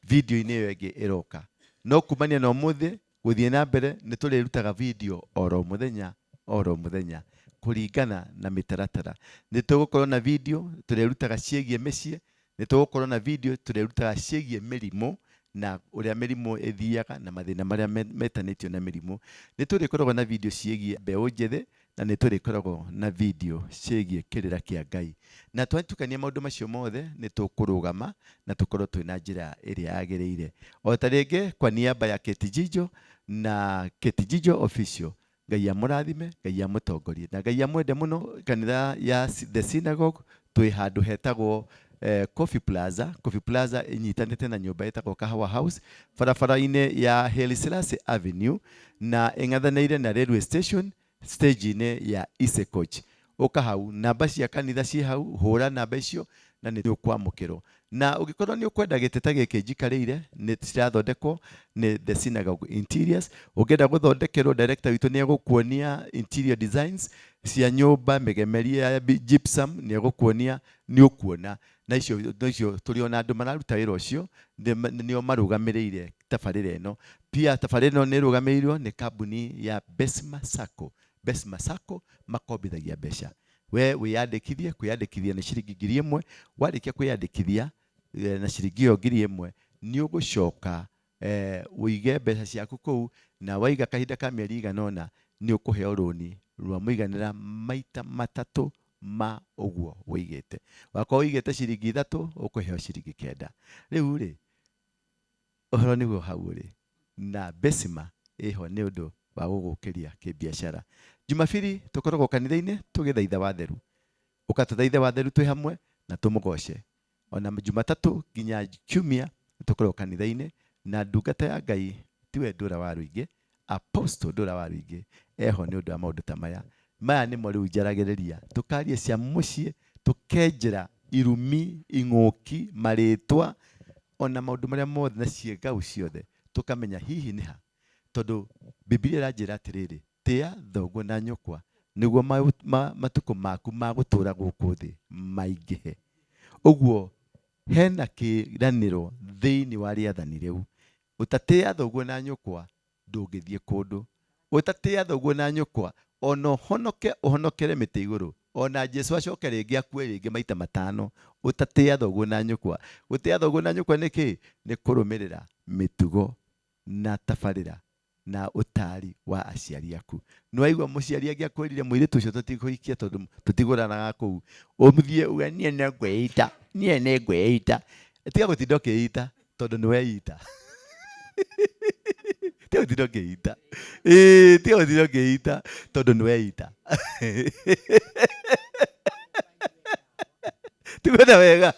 video-inĩ ĩyo ĩngĩ ĩroka. No kumania na ũmũthĩ gũthiĩ na mbere nĩ tũrĩrutaga video oro mũthenya oro mũthenya kũringana na mĩtaratara. Nĩ tũgũkorwo na video tũrĩrutaga ciĩgiĩ mĩciĩ, nĩ tũgũkorwo na video tũrĩrutaga ciĩgiĩ mĩrimũ na ũrĩa mĩrimũ ĩthiaga na mathĩna marĩa metanĩtio na mĩrimũ. Nĩ tũrĩkoragwo na video ciĩgiĩ mbeũ njĩthĩ na nĩ tũrĩkoragwo na video ciĩgiĩ kĩrĩra kĩa Ngai. Na twatukania maũndũ macio mothe nĩ tũkũrũgama na tũkorwo twĩna njĩra ĩrĩa yagĩrĩire. O ta rĩngĩ kwa niaba ya Kate Jijo na Kate Jijo Official, Ngai amũrathime, Ngai amũtongorie na Ngai amwende mũno. Kanitha ya The Synagogue twĩ handũ hetagwo Coffee Plaza. Coffee Plaza ĩnyitanĩte na nyũmba ĩtagwo Kahawa House barabara-inĩ ya Haile Selassie Avenue na ĩng'ethanĩire na railway station stage-inĩ ya Isecoach. Ũka hau, namba cia kanitha ciĩ hau, hũra namba icio na nĩ ũkwamũkĩrwo. Na ũngĩkorwo nĩ ũkwenda gĩtĩ ta gĩkĩ njikarĩire, nĩ cirathondekwo nĩ The Synagogue Interiors. Ũngĩenda gũthondekerwo, director witũ nĩ egũkuonia interior designs cia nyũmba, mĩgemerie ya gypsum nĩ egũkuonia, nĩ ũkuona. Na icio no icio tũrĩ ona andũ mararuta wĩra ũcio, nĩo marũgamĩrĩire tabarĩra ĩno. Pia tabarĩra ĩno nĩ ĩrũgamĩrĩirwo nĩ kambuni ya Besma Sacco. Besma Sacco makombithagia mbeca. We wĩyandĩkithie, kwĩyandĩkithia nĩ ciringi ngiri ĩmwe. Warĩkia kwĩyandĩkithia na ciringi ĩyo ngiri ĩmwe, nĩ ũgũcoka ũige mbeca ciaku kũu, na waiga kahinda ka mĩeri igana ũna, nĩ ũkũheo rũni rwa mũiganĩra maita matatũ ma ũguo ũigĩte. Wakorwo ũigĩte ciringi ithatũ, ũkũheo ciringi kenda. Rĩu rĩ, ũhoro nĩguo hau ũrĩ, na Besima ĩho nĩ ũndũ wa gũgũkĩria kĩbiacara. Jumabiri tũkoragwo kanitha-inĩ tũgĩthaitha watheru. Ũka tũthaithe watheru twĩ hamwe na tũmũgoce. Ona Jumatatũ nginya Kiumia tũkoragwo kanitha-inĩ na ndungata ya Ngai tiwe Ndũra wa Rũingĩ, Apostle Ndũra wa Rũingĩ eho nĩ ũndũ wa maũndũ ta maya. Maya nĩmo rĩu njaragĩrĩria, tũkaria cia mũciĩ, tũkenjera irumi, ing'ũki, marĩtwa, ona maũndũ marĩa mothe na ciĩgau ciothe, tũkamenya hihi nĩ ha. Tondũ Bibilia ĩranjĩra atĩrĩrĩ, tĩa thoguo na nyũkwa nĩguo matukũ maku ma gũtũũra gũkũ thĩ maingĩhe. Ũguo hena kĩranĩro thĩinĩ wa rĩathani rĩu. Ũtatĩa thoguo na nyũkwa ndũngĩthiĩ kũndũ. Ũtatĩa thoguo na nyũkwa ona ũhonoke ũhonokere mĩtĩ igũrũ, ona Jesu acoke rĩngĩ akue rĩngĩ maita matano, ũtatĩa thoguo na nyũkwa. Gũtĩa thoguo na nyũkwa nĩ kĩ? Nĩ kũrũmĩrĩra mĩtugo na tabarĩra na ũtaari wa aciari aku. Nĩ waigua mũciari angĩakwĩrire mũirĩtu ũcio tũtikũhikia tondũ tũtigũranaga kũu, ũthiĩ uge niĩ nĩ ngwĩita, niĩ nĩ ngwĩita. Tiga gũtinda ũkĩita tondũ nĩ weita. Tiga gũtinda ũkĩita. Ĩĩ, tiga gũtinda ũkĩita tondũ nĩ weita. Tiguona wega.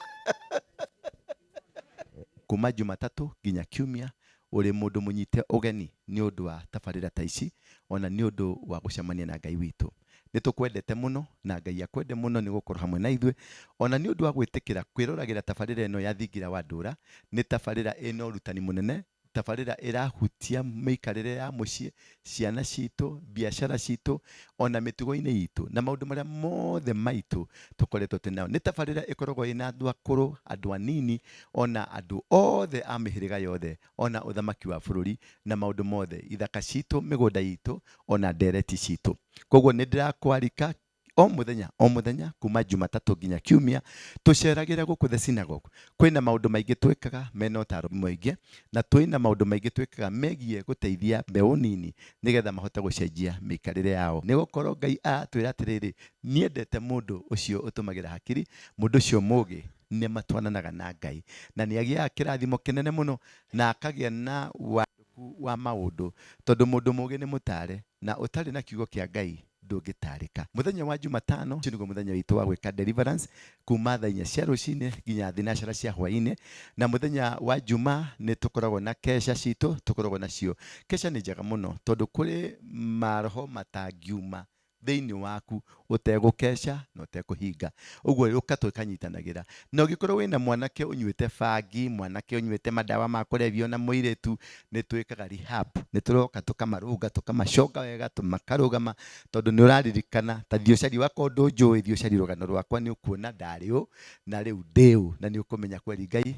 Kuma Jumatatũ nginya Kiumia ũrĩ mũndũ mũnyite ũgeni nĩ ũndũ wa tabarĩra ta ici, ona nĩ ũndũ wa gũcemania na Ngai witũ. Nĩ tũkwendete mũno na Ngai akwende mũno nĩ gũkorwo hamwe na ithuĩ, ona nĩ ũndũ wa gwĩtĩkĩra kwĩroragĩra tabarĩra ĩno ya Thingira wa Ndũra. Nĩ tabarĩra ĩna ũrutani mũnene, tabarĩra ĩrahutia mĩikarĩre ya mũciĩ, ciana citũ, biacara citũ, ona mĩtugo-inĩ itũ, na maũndũ marĩa mothe maitũ tũkoretwo twĩ nayo. Nĩ tabarĩra ĩkoragwo ĩna andũ akũrũ, andũ anini, ona andũ othe a mĩhĩrĩga yothe, ona ũthamaki wa bũrũri na maũndũ mothe, ithaka citũ, mĩgũnda itũ, ona ndereti citũ. Koguo nĩ ndĩrakwarika o mũthenya o mũthenya kuma Jumatatũ nginya Kiumia tũceragĩre gũkũ The Synagogue. Kwĩna maũndũ maingĩ twĩkaga mena ũtaro mũingĩ, na twĩna maũndũ maingĩ twĩkaga megiĩ gũteithia mbeũ nini nĩgetha mahote gũcenjia mĩikarĩre yao. Nĩ gũkorwo Ngai aratwĩra atĩrĩrĩ, niendete mũndũ ũcio ũtũmagĩra hakiri, mũndũ ũcio mũgĩ nĩ matwananaga na Ngai, na nĩ agĩaga kĩrathimo kĩnene mũno na akagĩa na wandũku wa maũndũ, tondũ mũndũ mũgĩ nĩ mũtare, na ũtarĩ na kiugo kĩa Ngai ndũngĩtarĩka. Mũthenya wa Jumatano ũcio nĩguo mũthenya witũ wa gwĩka deliverance kuma thaa inya cia rũcinĩ nginya thinacara cia hwainĩ, na mũthenya wa Juma nĩ tũkoragwo na kesha citũ tũkoragwo nacio. Kesha nĩ njega mũno tondũ kũrĩ maroho matangiuma thĩinĩ waku ũtegũkeca na ũtekũhinga. Ũguo ũka tũkanyitanagĩra. Na ũngĩkorwo wĩna mwanake ũnyuĩte bangi, mwanake ũnyuĩte madawa ma kũrebia ona mũirĩtu, nĩ twĩkaga rehab. Nĩ tũroka tũkamarũnga, tũkamaconga wega, makarũgama, tondũ nĩ ũraririkana, ta thiĩ ũcarie wakorwo ndũnjũĩ, thiĩ ũcarie rũgano rwakwa, nĩ ũkuona ndarĩ ũ, na rĩu ndĩ ũ, na nĩ ũkũmenya kweri Ngai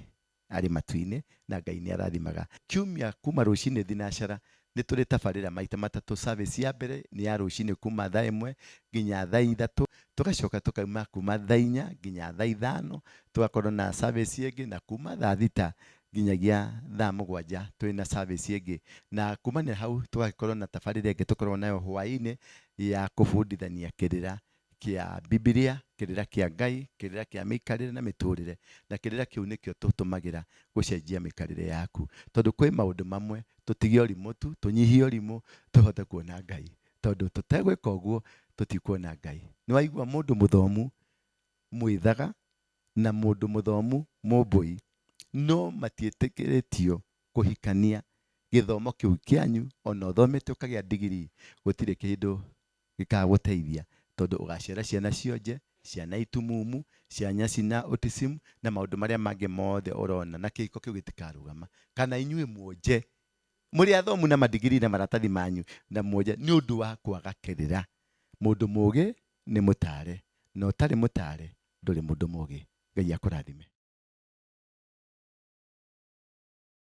arĩ matu-inĩ na Ngai nĩ arathimaga. Kiumia kuma rũcinĩ thinacara nĩ tũrĩ tabarĩra maita matatũ. Service ya mbere nĩ ya rũcinĩ kuma thaa ĩmwe nginya thaa ithatũ, tũgacoka tũkauma kuma thaa inya nginya thaa ithano, tũgakorwo na service ĩngĩ, na kuma thaa thita nginyagia thaa mũgwanja twĩna service ĩngĩ, na kumania hau tũgagĩkorwo na tabarĩra ĩngĩ tũkoragwo nayo hwaĩ-inĩ ya kũbundithania kĩrĩra kĩa Bibilia, kĩrĩra kĩa Ngai, kĩrĩra kĩa mĩikarĩre na mĩtũrĩre, na kĩrĩra kĩu nĩkĩo tũtũmagĩra gũcenjia mĩikarĩre yaku. Tondũ kwĩ maũndũ mamwe tũtige ũrimũ tu, tũnyihie ũrimũ tũhote kuona Ngai. Tondũ tũtegwĩka ũguo tũtikuona Ngai. Nĩ waigua mũndũ mũthomu mwĩthaga na mũndũ mũthomu mũmbũi no matiĩtĩkĩrĩtio kũhikania. Gĩthomo kĩu kĩanyu ona ũthomete ũkagĩa ndigiri gũtirĩ kĩndũ gĩkagũteithia, tondũ ũgaciara ciana cionje, ciana itumumu, ciana cina autism na maũndũ marĩa mangĩ mothe ũrona, na kĩhiko kĩu gĩtikarũgama. Kana inyuĩ muonje mũrĩ athomu na madigiri na maratathi manyu na muonje nĩ ũndũ wa kwaga kĩrĩra. Mũndũ mũgĩ nĩ mũtare, na ũtarĩ mũtare ndũrĩ mũndũ mũgĩ. Ngai akũrathime.